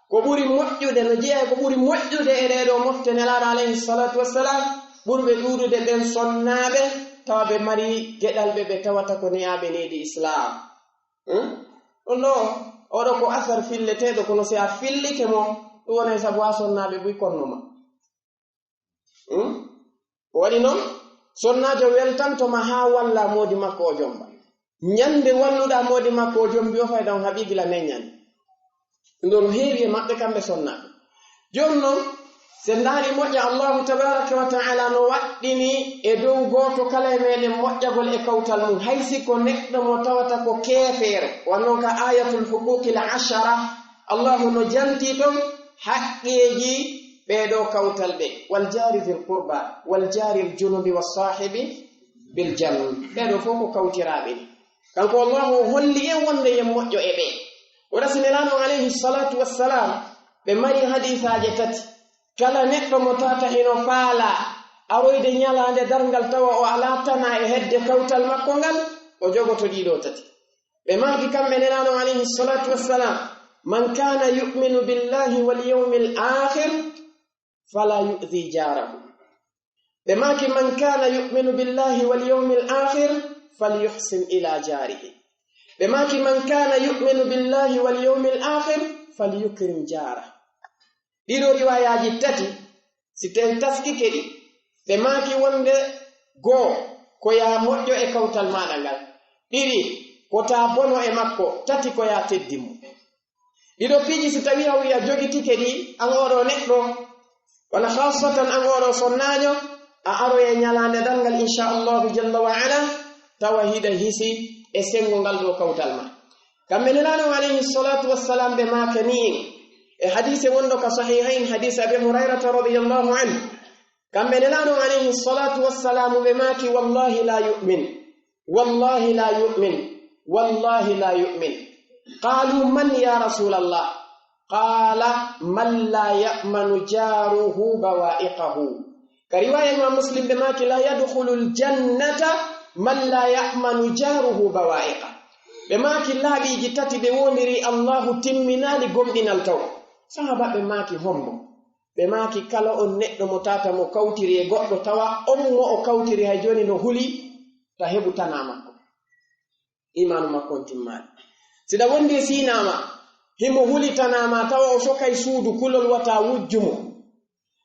ko ɓuri moƴƴude, no jeyaa ko ɓuri moƴƴude e ɗee ɗoo mofte Nelaaɗo alayhi salatu wassalam, ɓurɓe ɗuuɗude ɓen sonnaaɓe, tawa ɓe mari geɗalɓe, ɓe tawata ko neyaaɓe neydi Islam. Hmm? Ɗum ɗoo, oɗo ko asar filleteeɗo, kono si a fillike mo, ɗum wonay sabu a sonnaaɓe buy konno ma. Hmm? Ko waɗi noon, sonnaajo weltanto ma haa walla moodi makko o jomba. Ñande walluɗaa moodi makko o jombi o fay ɗon haɓi gila neññande. Ɗum ɗoo no heewi e maɓɓe kamɓe sonnaaɓe. Jooni noon, si en ndaari moƴƴa, Allahu tabaraka wa ta'ala no waɗɗini e dow gooto kala e meɗen moƴƴagol e kawtal mum, hay si ko neɗɗo mo tawata ko keefeero, wano ka ayatul huquqil ashara, Allahu no janti ɗon haqqeeji ɓee ɗoo kawtal ɓe, wal jaari dhil qurba, wal jaari al junubi was saahibi bil janbi. Ɓee ɗoo fof ko kawtiraaɓe ni. Kanko Allahu o holli en wonde yen moƴƴo e ɓe. O rasi Nelaaɗo alayhi salatu wassalam, ɓe mari hadiisaaje tati. Kala neɗɗo mo tawata hino faalaa aroyde ñalaande darngal tawa o alaa tanaa e hedde kawtal makko ngal, o jogoto ɗii ɗoo tati. Ɓe maaki kamɓe Nelaaɗo alayhi salatu wassalam, "Man kana yu'minu billahi wal yawmil akhir fala yu'dhi jarahu." Ɓe maaki, "Man kana yu'minu billahi wal yawmil akhir falyuhsin ila jarihi." Ɓe maaki, "Man kana yu'minu billahi wal yawmil akhir falyukrim jarah." Ɗii ɗoo riwaayaaji tati, si ten taskike ɗi, ɓe maaki wonde, goo, ko yaa moƴƴo e kawtal maaɗa ngal. Ɗiɗi, ko taa bono e makko. Tati, ko yaa teddin mo. Ɗii ɗoo piiji si tawii hawri a jogitike ɗi, an oo ɗoo neɗɗo, walla khaasatan an oo ɗoo sonnaajo, a aroyay ñalaande darngal, insha Allahu jalla wa ala, tawa hiɗa hisi e senngo ngal ɗoo kawtal ma. Kamɓe Nelaaɗo alayhi salatu wassalam ɓe maakani en e hadiise wonɗo ka sahihayn, hadiise Abi Hurayrata radiyallahu anhu. Kamɓe Nelaaɗo alayhi salatu wassalam ɓe maaki, "Wallahi la yu'min, wallahi la yu'min, wallahi la yu'min." Qalu, "Man ya Rasulallah?" Qala, "Man la ya'manu jaruhu bawa'iqahu." Ka riwaya Imam Muslim ɓe maaki, "La yadkhulul jannata man la ya'manu jaruhu bawa'iqa." Ɓe maaki laaɓiiji tati ɓe wondiri Allahu timminaali gomɗinal taw. Sahaaba ɓe maaki, "Hombo?" Ɓe maaki, "Kala on neɗɗo mo tata mo kawtiri e goɗɗo tawa on mo o kawtiri hay jooni no huli ta heɓu tanaa makko." Imaanu makko on timmaali. Siɗa wondi e siinaa ma, himo huli tanaa ma, tawa o sokay suudu, kulol wata wujju mo.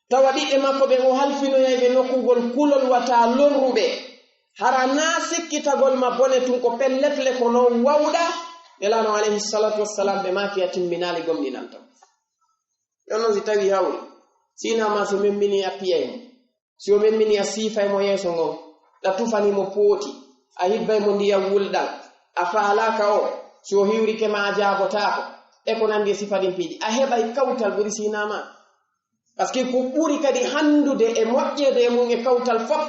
Tawa ɓiɓɓe makko ɓen o halfinoyay ɓe nokkugol kulol wata lorru ɓe. Hara naa sikkitagol ma bone tun ko pellet le ko non wawɗa. Nelaaɗo alayhi salatu wassalam ɓe maaki a timminaali gomɗinal taw. Ɗon non si tawi hawri, siinaa ma si memmini a piyay mo. Si o memmini a siifay mo yeeso ngon, ɗa tufani mo pooti, a hibbay mo ndiyam wulɗam, a faalaaka o, si o hiwrike ma a jaabotaako, e ko nandi e sifa ɗin piiji. A heɓay kawtal ɓuri siinaa ma. Parce que ko ɓuri kadi handude e moƴƴeede e mum e kawtal fof,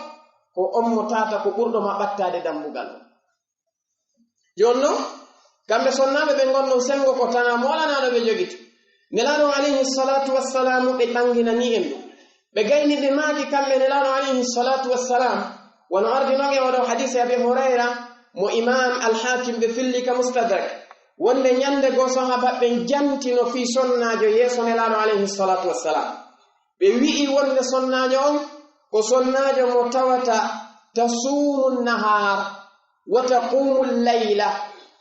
ko on mo tata ko ɓurɗo ma ɓattaade dambugal o. Jooni non, kamɓe sonnaaɓe ɓe ngonɗon senngo ko tanaa moolanaaɗo ɓe jogiti. Nelaaɗo alayhi salatu wassalamu ɓe ɓanginani en ɗum. Ɓe gayni ɓe maaki kamɓe Nelaaɗo alayhi salatu wassalam, wano ardi non e oɗo hadiise Abi Hurayra, mo Imam Al-Hakim ɓe filli ka Mustadrak, wonde ñande goo sahaaba ɓen jantino fii sonnaajo yeeso Nelaaɗo alayhi salatu wassalam. Ɓe wi'i wonde sonnaajo on Ko sonnaajo mo tawata tasuumu nnahaar, wa taquumu llayla,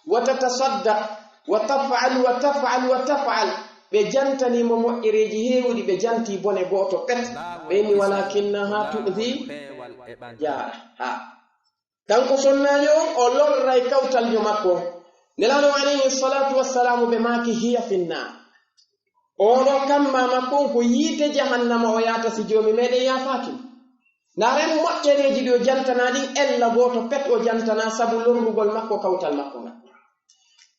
wa tatasaddaq, wa taf'al, wa taf'al, wa taf'al. Ɓe jantanii mo moƴƴereeji heewuɗi, ɓe jantii bone gooto pet. Ɓe inni, "Walaakinnahaa tu'dii jaarahaa." Kanko sonnaajo on, o lorray kawtaljo makko. Nelaaɗo on alayhi salaatu wassalaamu ɓe maaki, "Hiya finnaar." Oɗo kamma makko on ko yiite jahannama o yaata si Joomi meɗen yaafaaki mo. Ndaaren moƴƴereeji ɗi o jantanaa ɗin, ella gooto pet o jantanaa sabu lorrugol makko kawtal makko ngal.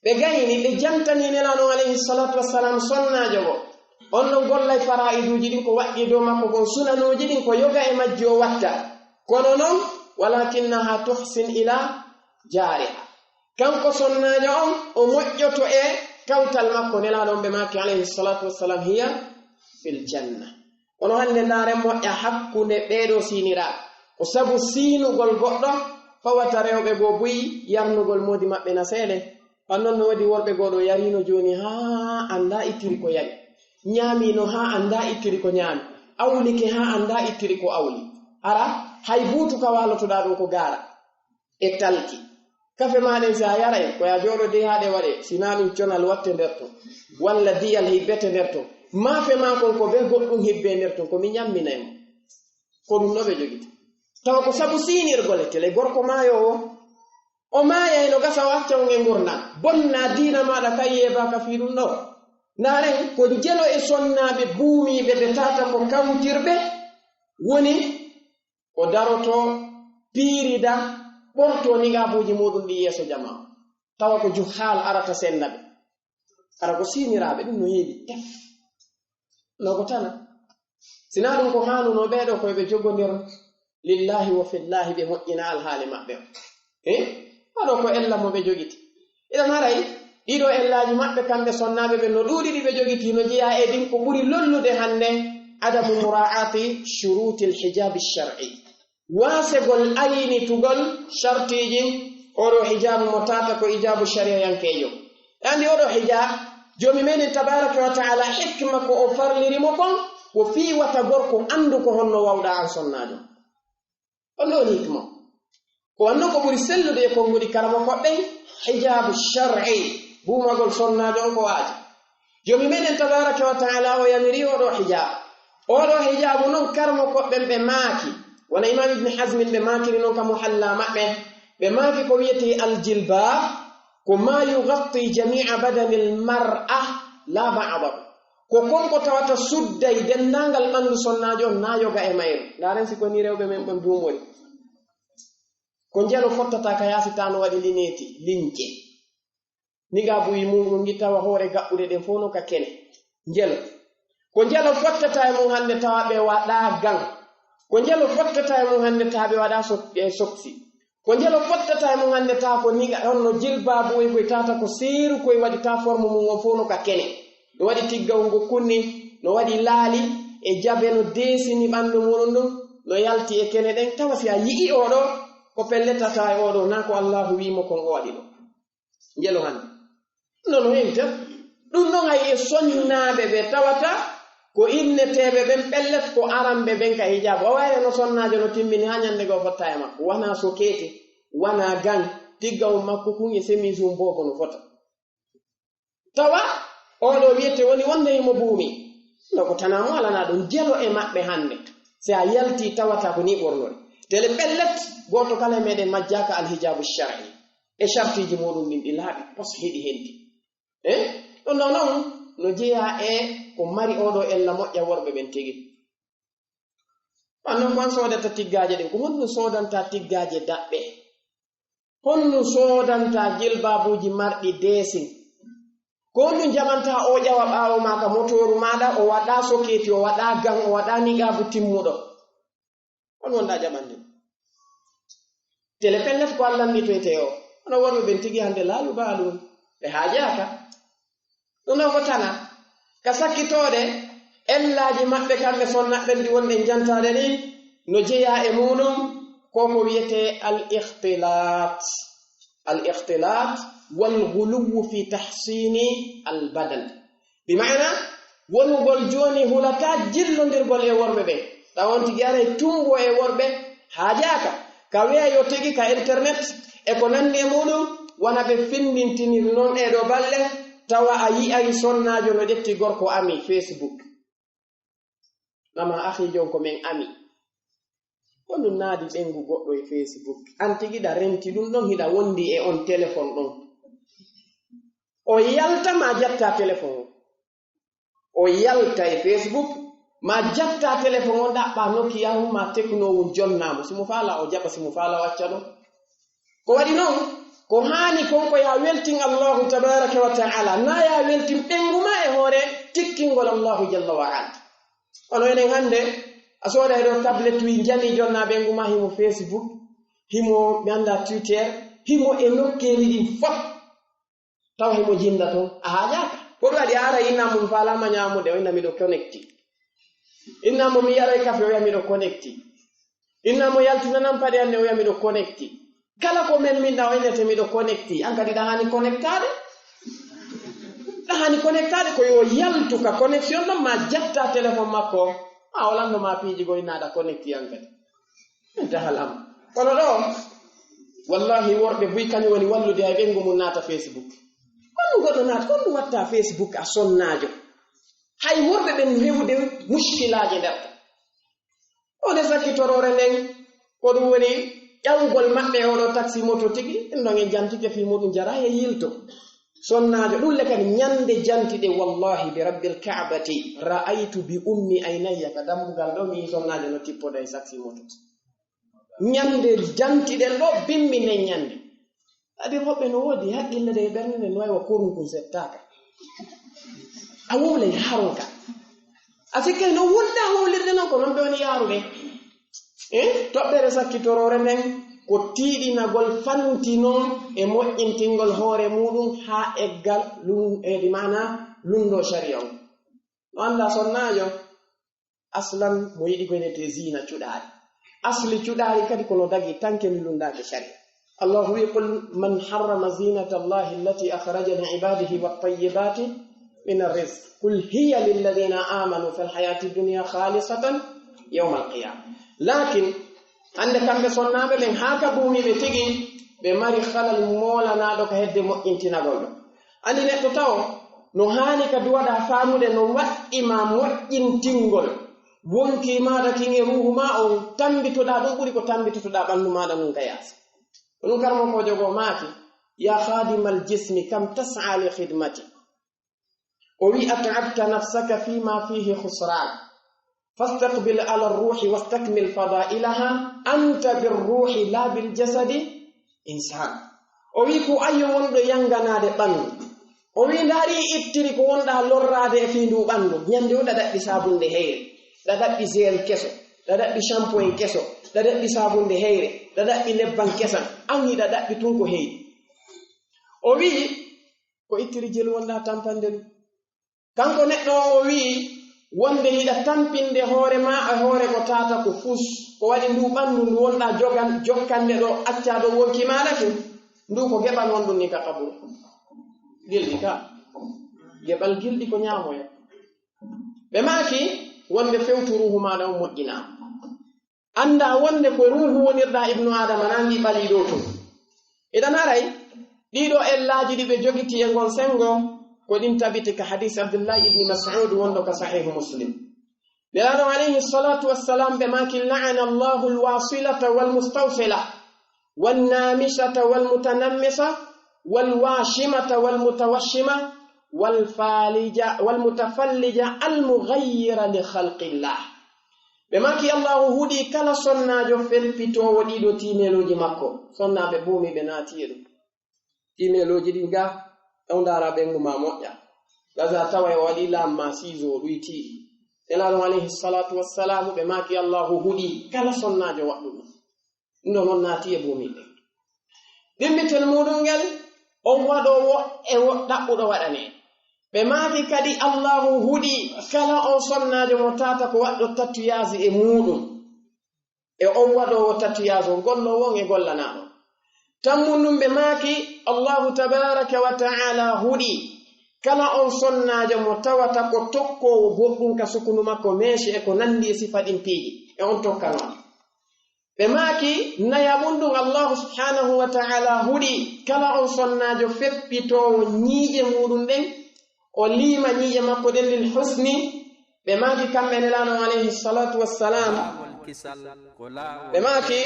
Ɓe gayni, ɓe jantanii Nelaaɗo on alayhi salaatu wassalaamu sonnaajo goo. On non gollay faraa'iduuji ɗin ko waɗɗi e dow makko kon, sunanuuji ɗin ko yoga e majji o watta. Kono non, "Walaakinnahaa tuhsin ilaa jaarihaa." Kanko sonnaajo on, o moƴƴoto e kawtal makko. Nelaaɗo on ɓe maaki alayhi salaatu wassalam, "Hiya fil janna." Kono hannde ndaaren moƴƴa hakkunde ɓee ɗoo siiniraaɓe. Ko sabu siinugol goɗɗo fawata rewɓe goo buy yarnugol moodi maɓɓe na seede. Hannde non no woodi worɓe goo ɗoo yariino jooni haa anndaa ittiri ko yari. Ñaamiino haa anndaa ittiri ko ñaami. Awlike haa anndaa ittiri ko awli. Hara hay buutu ka waalotoɗaa ɗon ko gaara e talki. Kafe maa ɗen si a yaray, ko yo a jooɗo dey haa ɗe waɗee. Si naa ɗun conal watte nder ton. Walla diyal hibbete nder ton. Maafe maa kon ko bee goɗɗun hibbee nder ton. Ko mi ñamminay mo. Ko ɗun no ɓe jogiti. Tawa ko sabu siinirgol e tele gorko maayoowo. O maayay no gasa o acca on e ngurndan. Bonna diina maaɗa kay yeebaaka fii ɗun ɗoo. Ndaaren ko jelo e sonnaaɓe buumiiɓe ɓe tawata ko kawtirɓe woni ko darotoo, piirida, ɓortoo niqaabuuji muuɗun ɗin yeeso jamaa. Tawa ko juhaal arata senna ɓe. Hara ko siiniraaɓe, ɗun no heewi tef. No ko tana. Si naa ɗun ko haanunoo ɓee ɗoo ko yo ɓe jogondir lillaahi wa fillaahi ɓe moƴƴina alhaali maɓɓe on. Eh? Waɗoo ko ella mo ɓe jogiti. Iɗan haray, ɗii ɗoo ellaaji maɓɓe kamɓe sonnaaɓe ɓen no ɗuuɗi ɗi ɓe jogiti no jeyaa e ɗin ko ɓuri lollude hannde, adamu muraa'ati shuruutil hijaabi shar'i. Waasegol aynitugol shartiiji oo ɗoo hijaabu mo tawata ko hijaabu shari'ayankeejo. E anndi oo ɗoo hijaab, Joomi meɗen tabaaraka wa ta'aala hikma ko o farliri mo kon, ko fii wata gorko anndu ko honno wawɗaa an sonnaajo. On ɗoo woni hikma. Ko wanno ko ɓuri sellude e konguɗi karamokooɓe ɓen, hijaabu shar'i, buumagol sonnaajo on ko waajib. Joomi meɗen tabaaraka wa ta'aala o yamiri oo ɗoo hijaab. Oo ɗoo hijaabu non karamokooɓe ɓen ɓe maaki, wano Imaam Ibn Hazmin ɓe maakiri non ka Muhalla maɓɓe, ɓe maaki ko wi'etee aljilbaab, ko maa yugatti jamii'a badanil mar'a laa ba'dahu. Ko kon ko tawata sudday denndaangal ɓanndu sonnaajo on, naa yoga e mayru. Ndaaren si ko nii rewɓe men ɓen duumori. Ko njelo fottata ka yaasi taa no waɗi lineeti, linje. Niqaabuuji muuɗun ɗin tawa hoore gaɓɓuɗe ɗen fow no ka kene. Njelo. Ko njelo fottata e mun hannde tawa ɓe waɗaa gan. Ko njelo fottata e mun hannde tawa ɓe waɗaa sok-, e soksi. Ko njelo fottata e mun hannde tawa ko niqa, honno jilbaabu e koy tawata ko seeru koy waɗi taa forme mun on fow no ka kene. No waɗi tiggawol ngol kunni, no waɗi laali e jabe no deesini ɓanndu muuɗun ɗun, no yalti e kene ɗen. Tawa si a yi'ii oo ɗoo, ko pellet a taway oo ɗoo, naa ko Allaahu wi'i mo kon o waɗi ɗoo. Njelo hannde. Non no heewi tan. Ɗun non hay e sonnaaɓe ɓe tawata ko inneteeɓe ɓen pellet ko aranɓe ɓen ka hijaabu. O wayre no sonnaajo no timmini haa ñannde goo fotta e makko. Wanaa sokeete, wanaa gan, tiggawol makko kun e semiis mun boobo no fota. Tawa oo ɗoo wi'etee woni wonde himo buumi. No ko tanaa mo alanaa ɗun jelo e maɓɓe hannde. Si a yaltii tawata ko nii ɓornori. Tele pellet, gooto kala e meɗen majjaaka alhijaabu shar'i. E shartiiji muuɗun ɗin ɗi laaɓi, pos hiɗi henti. Eh? Ɗun ɗoo non no jeyaa e ko mari oo ɗoo ella moƴƴa worɓe ɓen tigi. Ɓan non ko an soodata tiggaaje ɗen, ko honɗun soodantaa tiggaaje daɓɓe? Honɗun soodantaa jilbaabuuji marɗi deesin? Ko honɗun jaɓantaa oo ƴawa ɓaawo maa ka motooru maaɗa, o waɗaa sokeeti, o waɗaa gan, o waɗaa niqaabu timmuɗo? Honɗun wonɗaa jaɓande? Tele pellet ko Alla annitoytee oo. Hono worɓe ɓen tigi hannde laa yubaaluun. Ɓe haajaaka. Ɗun ɗoo ko tana. Ka sakkitoode, ellaaji maɓɓe kamɓe sonnaaɓe ɓen ɗi wonɗen jantaade ɗin, no jeyaa e muuɗun ko ko wi'etee al-ikhtilaat. Al-ikhtilaat wal ghuluwwu fi tahsiini al-badan. Bi maana, wonugol jooni hulataa jillondirgol e worɓe ɓen. Tawa on tigi aray tumbo e worɓe haajaaka. Ka weeyo tigi ka internet e ko nanndi e muɗum, wona ɓe findintiniri non ɗee ɗoo balɗe, tawa a yi'ay sonnaajo no ƴetti gorko ami Facebook. Nama akhi jon ko men ami. Ko ɗum naadi ɓengu goɗɗo e Facebook. An tigi ɗa renti ɗum ɗon hiɗa wondi e on téléphone ɗon. O yalta ma jatta téléphone o. O yalta e Facebook ma jatta téléphone o ɗaɓɓa Nokia mum ma Tecno mum jonna mo. Si mo faala o jaɓa, si mo faala o acca ɗon. Ko waɗi non, ko haani kon ko ya weltin Allahu tabaraka wa ta'ala, na ya weltin ɓengu ma e hoore tikkingol Allahu jalla wa ala. Ono enen hannde, a sooday ɗo tablet wi jani jonna ɓengu ma himo Facebook, himo mi annda Twitter, himo e nokkeeli ɗin fof. Tawa himo jinda ton, a haajaaka. Ko ɗum waɗi a ara inna mum faalama ñaamude, o inna miɗo connecti. Inna mo mi yaray kafe, o wiya miɗo connecti. Inna mo yaltinanan paɗe anne, o wiya miɗo connecti. Kala ko men min ɗa o innete miɗo connecti. An kadi ɗa hani connectaade. Ɗa hani connectaade ko yo yaltu ka connexion ɗon ma jatta téléphone makko. A o lanno ma piiji go inna ɗa connecti an kadi. Min dahal am. Kono ɗo, wallahi worɓe buy kañum woni wallude hay ɓengu mum naata Facebook. Kono goɗɗo naata, kono ɗum watta Facebook a sonnaajo. Hay worɓe ɓen hewde muskilaaji nder ka. O nde sakkitoroore nden, ko ɗum woni ƴawgol maɓɓe e oɗo taxi moto tigi, ɗum ɗon en jantike fii muɗum jara e yilto. Sonnaajo, ɗum le kadi ñande jantiɗe, wallahi bi rabbil Ka'bati, ra'aytu bi ummi aynayya ka dambugal ɗo, mi sonnaajo no tippoda e taxi moto. Ñande jantiɗen ɗo, bimmi nden ñande. Kadi hoɓɓe no woodi haqqille de e ɓernde nden no wayi wa korun kun settaaka. A wowlay haronka. A sikkay no wonda howlirde non ko non ɓe woni yaarude. Eh, toɓɓere sakkitoroore nden ko tiiɗinagol fanti non e moƴƴintingol hoore muɗum haa eggal lun-, e di maana lundo sharia on. No annda sonnaajo, aslan mo yiɗi ko enete zina cuɗaari. Asli cuɗaari kadi kono dagi tanke mi lundaake sharia. Allahu wi, "Qul man harrama zinata Allahi allati akhraja li ibadihi wat tayyibati min arrizq. Qul hiya lilladhina amanu fil hayati dunya khalisatan yawmal qiyamah." Lakin, hannde kamɓe sonnaaɓe ɓen haa ka buumiiɓe tigi, ɓe mari halal moolanaaɗo ka hedde moƴƴintinagol ɗo. Anndi neɗɗo tawo, no haani ka duwaɗa faamude no waɗɗi ma moƴƴintingol. Wonki maaɗa kin e ruuhu ma on, tambitoɗa ɗum ɓuri ko tambitotoɗa ɓanndu maaɗa ngun ka yaasi. Ko ɗum karamokoojo goo maaki, "Ya khadimal jismi kam tas'a li khidmati." O wi, "At'abta nafsaka fima fihi khusran. Fastaqbil ala ruhi wastakmil fadailaha. Anta bir ruhi la bil jasadi insan." O wi, "Ko ayyo wonɗo yanganaade ɓanndu." O wi, "Ndaari ittiri ko wonɗa lorraade e fii ndu ɓanndu. Ñande o ɗa ɗaɓɓi saabunde heyre, ɗa ɗaɓɓi gel keso, ɗa ɗaɓɓi shampoing keso, ɗa ɗaɓɓi saabunde heyre, ɗa ɗaɓɓi lebban kesan. An hiɗa ɗaɓɓi tun ko heyri." O wi, "Ko ittiri jelu wonɗa tampande ɗum." Kanko neɗɗo o, o wi'i wonde hiɗa tampinde hoore ma e hoore ko taata ko fus, ko waɗi ndu ɓanndu ndu wonɗa jogan-, jokkande ɗo, acca ɗo wonki maaɗa kin, ndu ko geɓal wonɗum ni ka kaburu. Gilɗi ka. Geɓal gilɗi ko ñaamoya. Ɓe maaki wonde fewtu ruuhu maaɗa on moƴƴinaa. Annda wonde ko ruuhu wonirɗa ibnu Adama, na ngi ɓalii ɗo tun. Iɗan haray, ɗiɗo ellaaji ɗi ɓe jogiti e ngon sengo, ko ɗin tabiti ka hadis Abdullahi ibni Mas'ud wonɗo ka Sahihu Muslim. Nelaaɗo alayhi salatu wassalam ɓe maaki, "La'ana Allahu alwasilata walmustawsila, wannamisata walmutanammisa, walwashimata walmutawashima, walfalija, walmutafallija almughayyira li khalqillah." Ɓe maaki, "Allahu huɗi kala sonnaajo felpitoowo ɗiɗo tiimeelooji makko." Sonnaaɓe buumi ɓe naati e ɗum. Tiimeelooji ɗin ga, ɗaw ndaara ɓengu ma moƴƴa. Gaza tawa e o waɗi laam ma siizo o ɗuytiiɗi. Nelaaɗo alayhi salatu wassalamu ɓe maaki, "Allahu huɗi kala sonnaajo waɗɗuɗo." Ɗum ɗo non naati e buumi ɓe. Ɗimmitel muɗum ngel, on waɗoowo e wo-, ɗaɓɓuɗo waɗane. Ɓe maaki kadi, "Allahu huɗi kala on sonnaajo mo tata ko waɗɗo tatuyaaji e muɗum." E on waɗoowo tatuyaaji on, golloowo on e gollanaaɗo. Tammun ɗum ɓe maaki, "Allahu tabaraka wa ta'ala huɗi kala on sonnaajo mo tawata ko tokkoowo goɗɗum ka sukunu makko, meeshi e ko nanndi e sifa ɗin piiji." e on tokkanooɗo. Ɓe maaki, nayaɓun ɗum Allahu subhanahu wa ta'ala huɗi kala on sonnaajo feppitoowo ñiiƴe muɗum ɗen, o liima ñiiƴe makko ɗen lil husni. Ɓe maaki kamɓe Nelaaɗo alayhi salatu wassalam, ɓe maaki,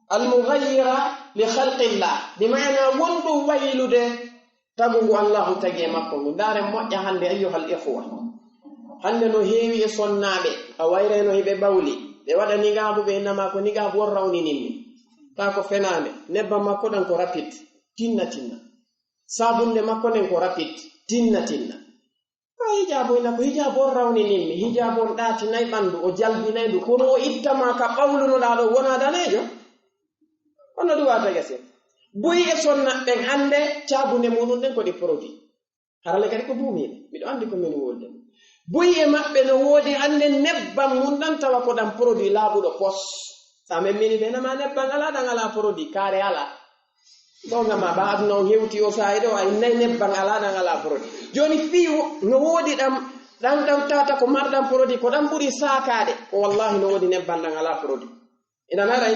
al-mughayyira li khalqillah, bi maana wonɗum waylude tagu ngu Allahu tagi e makko ngu. Ndaaren moƴƴa hannde, ayyuhal ikhwa. Hannde no heewi e sonnaaɓe, a wayray no hiɓe bawli. Ɓe waɗa nigaabu, ɓe innama ko nigaabu on rawninimmi. Taa ko fenaande, nebban makko ɗan ko rapide, tinna tinna. Saabunde makko nden ko rapide, tinna tinna. A hijaabu ina ko hijaabu on rawninimmi, hijaabu on ɗaatinay ɓanndu, o jalbinay ndu, kono o ittama ka ɓawlunoɗaa ɗo wona daneejo. Hono ɗum wata gasir. Buy e sonna ɓen hannde, caabunde muɗum ɗen ko ɗi produit. Harale kadi ko duumiiɗe. Miɗo anndi ko min wolde. Buy e maɓɓe no woodi hannde nebban mun ɗan tawa ko ɗan produit laaɓuɗo pos. Sa men mini ɓe nama nebban alaa ɗan alaa produit, kaare alaa. Ɗo ngam ma ɓa aduna on hewti o saa'i ɗo, ay nay nebban alaa ɗan alaa produit. Jooni fii wo-, no woodi ɗan, ɗan, ɗan tata ko marɗan produit, ko ɗan ɓuri saakaade. Ko wallahi no woodi nebban ɗan alaa produit. Ina haray,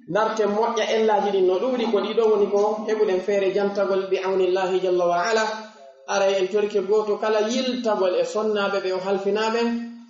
ndarten moƴƴa ellaaji ɗin no ɗuuɗi, ko ɗiɗo woni ko heɓuɗen feere jantagol bi awnillahi jalla wa ala. Aray en torike gooto kala yiltagol e sonnaaɓe ɓe o halfinaaɓe,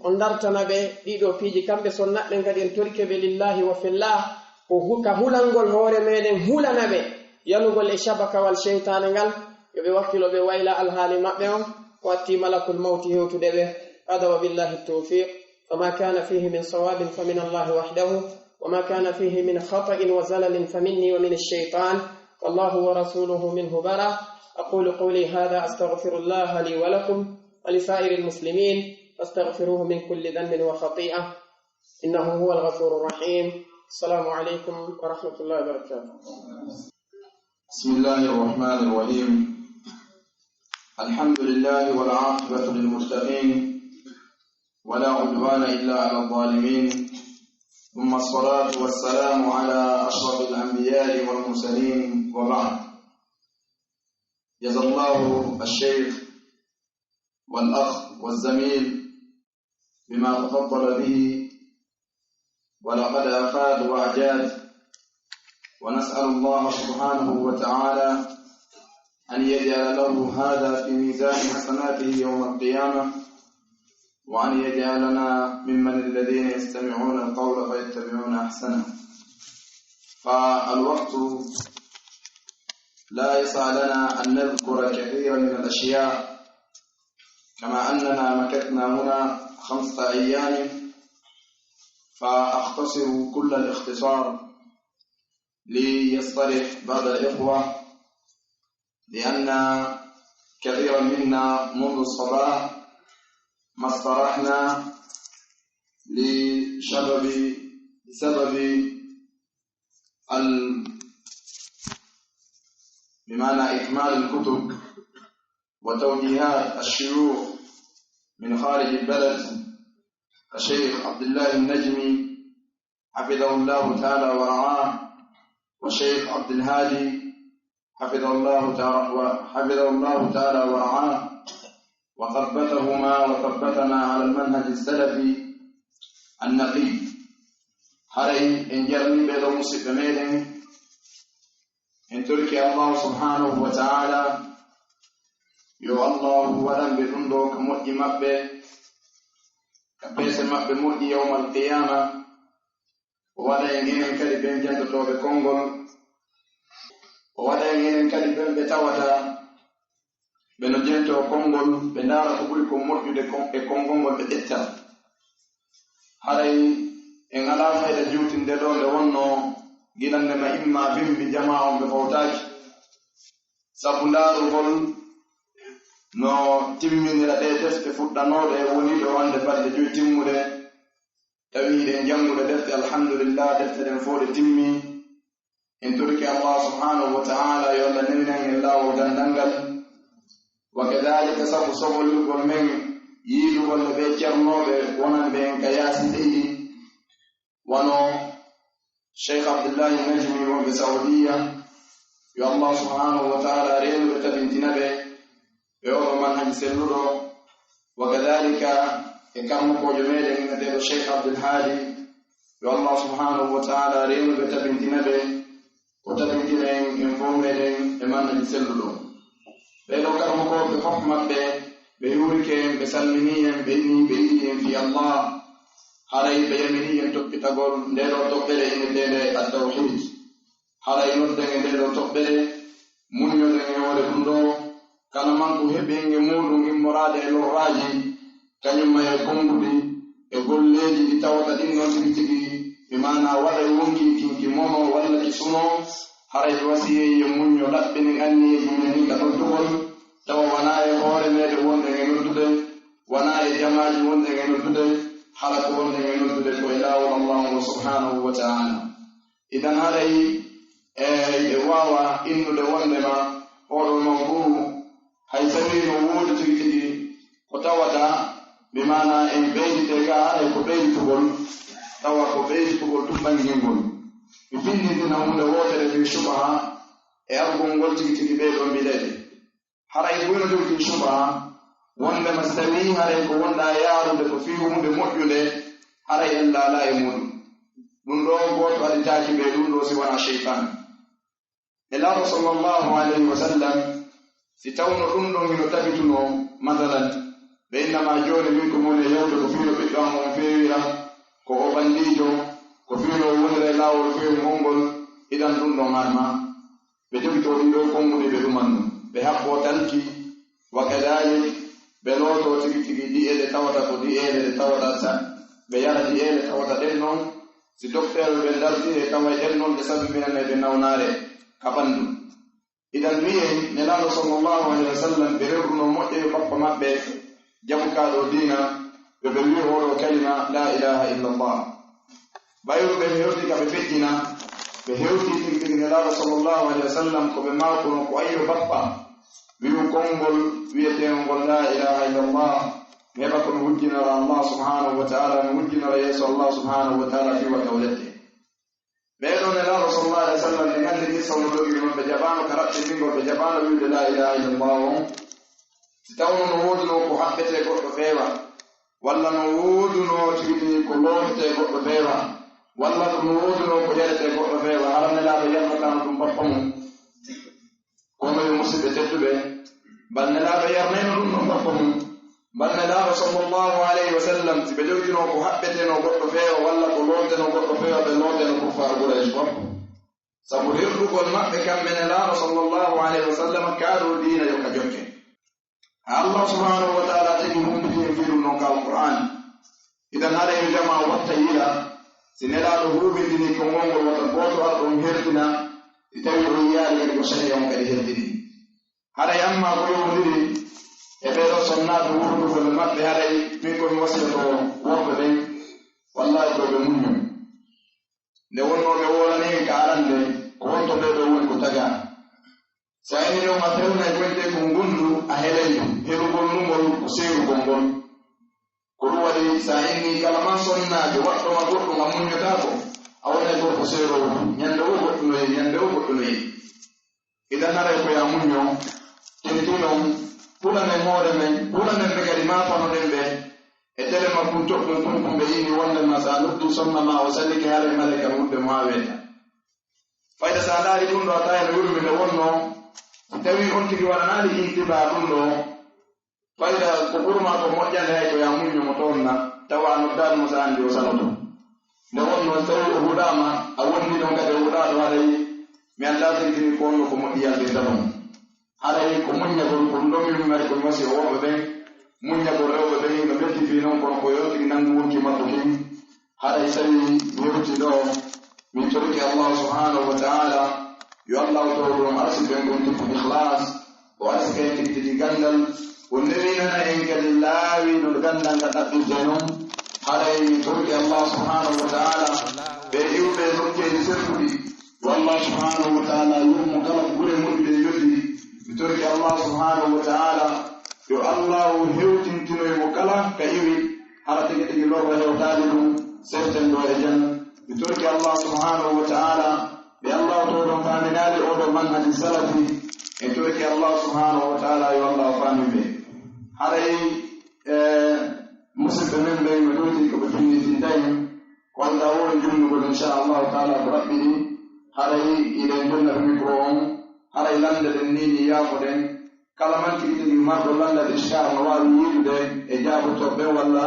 o ndartana ɓe ɗiɗo piiji kamɓe sonnaɓe kadi en torike ɓe lillahi wa fillah, ko hu-, ka hulangol hoore meɗen hulana ɓe yanugol e shabakawal seytaane ngal, yo ɓe wakkilo ɓe wayla alhaali maɓɓe on, ko atti malakul mawti hewtude ɓe. Hada wa billahi tawfiq. فما كان فيه من صواب فمن الله وحده، وما كان فيه من خطأ وزلل فمني ومن الشيطان، والله ورسوله منه براء. أقول قولي هذا، أستغفر الله لي ولكم ولسائر المسلمين، فاستغفروه من كل ذنب وخطيئة، إنه هو الغفور الرحيم. السلام عليكم ورحمة الله وبركاته. بسم الله الرحمن الرحيم. الحمد لله والعاقبة للمتقين، ولا عدوان إلا على الظالمين، ثم الصلاة والسلام على أشرف الأنبياء والمرسلين، وبعد. جزا الله الشيخ والأخ والزميل بما تفضل به، ولقد أفاد وأجاد، ونسأل الله سبحانه وتعالى أن يجعل له هذا في ميزان حسناته يوم القيامة، وأن يجعلنا ممن الذين يستمعون القول فيتبعون أحسنه. فالوقت لا يسع لنا أن نذكر كثيرا من الأشياء، كما أننا مكثنا هنا خمسة أيام، فأختصر كل الاختصار ليسترح بعض الإخوة، لأن كثيرا منا منذ الصباح ما استرحنا لسبب، بسبب ال-، بمعنى إكمال الكتب وتوجيهات الشيوخ من خارج البلد، الشيخ عبد الله النجمي حفظه الله تعالى ورعاه، والشيخ عبد الهادي حفظه الله تعالى، وحفظه الله تعالى ورعاه، وثبتهما وثبتنا على المنهج السلفي النقي. Haray en jarniiɓe ɗo, musiɓɓe meɗen, en torike Allahu subhanahu wa ta'ala, yo Allahu waɗan ɓe ɗum ɗo ka moƴƴi maɓɓe, ka peese maɓɓe moƴƴi yawmal qiyama. O waɗa en enen kadi ɓen jantotooɓe konngol. O waɗa en enen kadi ɓen ɓe tawata ɓe no jentoo konngol, ɓe ndaara ko ɓuri kon moƴƴude kon e konngol ngol ɓe ƴetta. Haray en alaa fayda juutinde ɗo nde wonnoo gila nde ma imma bimbi jamaa on ɓe fawtaaki. Sabu ndaarugol no timminira ɗee defte fuɗɗanooɗe woniiɓe wonde balɗe joy timmude, tawi hiɗen janngude defte, alhamdulillah, defte ɗen fof ɗe timmi. En torike Allah subhanahu wa ta'ala yo Allah newinangen laawol ganndal ngal. Wa kadhalika sabu sobolirgol men yiidugol no ɓee ceernooɓe wonanɓe en ka yaasi leydi, wano Cheikh Abdullahi Najmi wonɓe Saudiya, yo Allah subhanahu wa ta'ala reenuɓe tabintina ɓe, ɓe oɗo manhaji selluɗo. Wa kadhalika e karmokoojo meɗen inneteeɗo Cheikh Abdul Hadi, yo Allah subhanahu wa ta'ala reenu ɓe, tabintina ɓe, o tabintina en, en fof meɗen e mannaji selluɗo. Ɓee ɗoo karmokooɓe fof maɓɓe, ɓe yuurike en, ɓe salminii en, ɓe inni ɓe yiɗi en fii Allah. Haray ɓe yaminii en toppitagol ndee ɗoo toɓɓere inneteende At-Tawhid. Haray nodden e ndee ɗoo toɓɓere, muññoɗen e hoore ɗum ɗoo, kala manku heɓiinge muuɗum immoraade e lorraaji, kañum ma e konnguɗi e golleeji ɗi tawata ɗin noon tigi tigi, bi maanaa waɗay wonki kinki mono walla ki suno, haray ɓe wasiyey en muñño, ɗaɓɓinen anniyeeji men ɗin ka noddugol, tawa wanaa e hoore meɗen wonɗen e noddude, wanaa e jamaaji wonɗen e noddude, hara ko wonɗen e noddude ko e laawol Allaahu ngo subhaanahu wa ta'aala. Idan haray, e, e waawa innude wonndema oɗo noon fof, hay so tawii no woodi tigi tigi ko tawata, bi maanaa en ɓeyditee ga, haray ko ɓeyditugol, tawa ko ɓeyditugol tun ɓangingol. Mi finndintina huunde wootere fii subaha e argungol tigi tigi ɓee ɗoo mbiɗeɗe. Haray buy no jogii subaha, wonndema so tawii haray ko wonɗaa yaarude ko fii huunde moƴƴunde, haray en laalaa e muuɗum. Ɗum ɗoo gooto aditaaki ɓe ɗum ɗoo si wanaa seytaane. Nelaaɗo sallallahu alayhi wa sallam, si tawno ɗum ɗon hino tabitunoo, masalan, ɓe innama jooni min ko moni e yewde ko fii no ɓiɗɗo am on feewira, ko o bandiijo, ko fii no o wonira e laawol feewngol ngol, idan ɗum ɗon harma. Ɓe jogitoo ɗii ɗoo konnguɗi, ɓe ɗuman ɗum, ɓe haɓɓoo talki, wa kadalik, ɓe lootoo tigi tigi di'e ɗe tawata ko di'eele ɗe tawata sa, ɓe yara di'eele tawata ɗen non, si dokteer ɓe dartii e taway ɗen non ɗe sababi hannde ɓe nawnaare ka ɓanndu. Idan wi'en Nelaaɗo sallallahu alayhi wa sallam ɓe rewruno moƴƴo e bappa maɓɓe, jabukaaɗo diina, ɓe ɓe wi'i oɗo kalima, laa ilaaha illallah. Ɓayru ɓe hewti ka ɓe feƴƴina, ɓe hewti tigi tigi Nelaaɗo sallallahu alayhi wa sallam ko ɓe maawtuno ko ayyo bappa wi'u konngol wi'eteengol ngol laa ilaaha illallah, mi heɓa ko mi wujjinora Allah subhaanahu wa ta'aala, mi wujjinora yeeso Allah subhaanahu wa ta'aala fii wa tawlette. Ɓee ɗoo Nelaaɗo sallallahu alayhi wa sallam, en anndi ni sawno dogiri non, ɓe jaɓaano ka raɓɓitingol, ɓe jaɓaano wi'ude laa ilaaha illallah on. Si tawno no woodunoo ko haɓɓetee goɗɗo feewa, walla no woodunoo tigi tigi ko lootetee goɗɗo feewa, walla ko no woodunoo ko yaretee goɗɗo feewa, hara Nelaaɗo yarnataano ɗum bappa mum. Kono yo musidɓe tedduɓe, bal Nelaaɗo yarnayno ɗum ɗon bappa mum. Bal Nelaaɗo sallallahu alayhi wa sallam, si ɓe jogitino ko haɓɓeteno goɗɗo feewa, walla ko looteteno goɗɗo feewa, ɓe looteno kuffaaru Quraysh fof. Sabu hirɗugol maɓɓe kamɓe Nelaaɗo sallallahu alayhi wa sallam, kaa ɗoo diina yo ka jokke. Allah subhanahu wa ta'ala tigi humpiti en fii ɗum non ka Alqur'aan. Idan haray yo jamaa watta yila, si Nelaaɗo huɓindini konngol ngol, wata gooto ar ɗon hertina, si tawii o yiyaali kadi ko sariya on kadi hertini. Haray amma ko yowondiri e ɓee ɗoo sonnaaɓe wuurdugol maɓɓe, haray min ko mi wasiyotoo worɓe ɓen, wallaahi ko ɓe muñño. Nde wonnoo ɓe woolani en ka arande, ko honto ɓee ɗoo woni ko tagaa. Si a yehii ɗon a fewnay ko wi'etee ko ngondu, a helay ndu. Helugol ndu ngol ko seerugol ngol. Ko ɗum waɗi si a innii kala ma sonnaajo waɗɗo ma goɗɗum a muññotaako, a wonay gorko seeroowo. Ñande woo goɗɗum no yehi, ñande woo goɗɗum no yehi. Idan haray ko yo a muñño, tentii non, hulanen hoore men, hulanen ɓe kadi maafanoɗen ɓe. E tele maɓɓum toɓɓum ɗum ko ɓe yi'ini wonndema si a noddii sonna maa o salike, haray maleyka no wudde mo haa weeta. Fayda si a ndaari ɗum ɗoo, a tawi no yurmi nde wonnoo, si tawii on tigi waɗanaali intibaa ɗum ɗoo, fayda ko ɓuri maa ko moƴƴande hay ko yo a muñño mo toonna, tawa a noddaali mo si a anndi o saloto. Nde wonnoo si tawii o huɗaama, a wonndii ɗon kadi o huɗaaɗo, haray mi anndaa tigi tigi ko honno ko moƴƴi yaltirta ɗum. Haray ko muññagol, ko ɗum ɗon min mari ko mi wasiya worɓe ɓen, muññagol rewɓe ɓen, no ɓe tigi non, kono ko yewtiri nanngu wonki makko kin. Haray tawi mi yewti ɗoo, min torike Allah subhanahu wa ta'ala, yo Allah o towru on arsike en kon tippu ikhlas, o arsike en tigi tigi ganndal, o newinana en kadi laawi no ganndal ngal ɗaɓɓirte non. Haray mi torike Allah subhanahu wa ta'ala, ɓe iwɓe nokkeeli sertuɗi, yo Allah subhanahu wa ta'ala yurmo kala ko ɓuri moƴƴude e yoddi. Mi torike Allah subhanahu wa ta'ala, yo Allah o hewtintinoy mo kala ka iwi, hara tigi tigi lorra hewtaade ɗum, serten ɗoo e jam. Mi torike Allah subhanahu wa ta'ala, ɓe Allah o towɗon faaminaali oo ɗoo manhaji salafi, en torike Allah subhanahu wa ta'ala, yo Allah o faamin ɓe. Haray, eh, Musidɓe men ɓe no ɗowti ko ɓe findintinta en, ko alɗa wuro jumnugol, inchallahu taala, ko raɓɓiɗi. Haray iɗen jonnata micro on, haray lannde ɗen ni ni yaafoɗen. Kala manki ɗiɗi marɗo lannde iskar no waawi yiidude e jaabotoɓe walla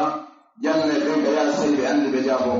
janne ɓen ka yaa sey ɓe anndi ɓe jaaboo.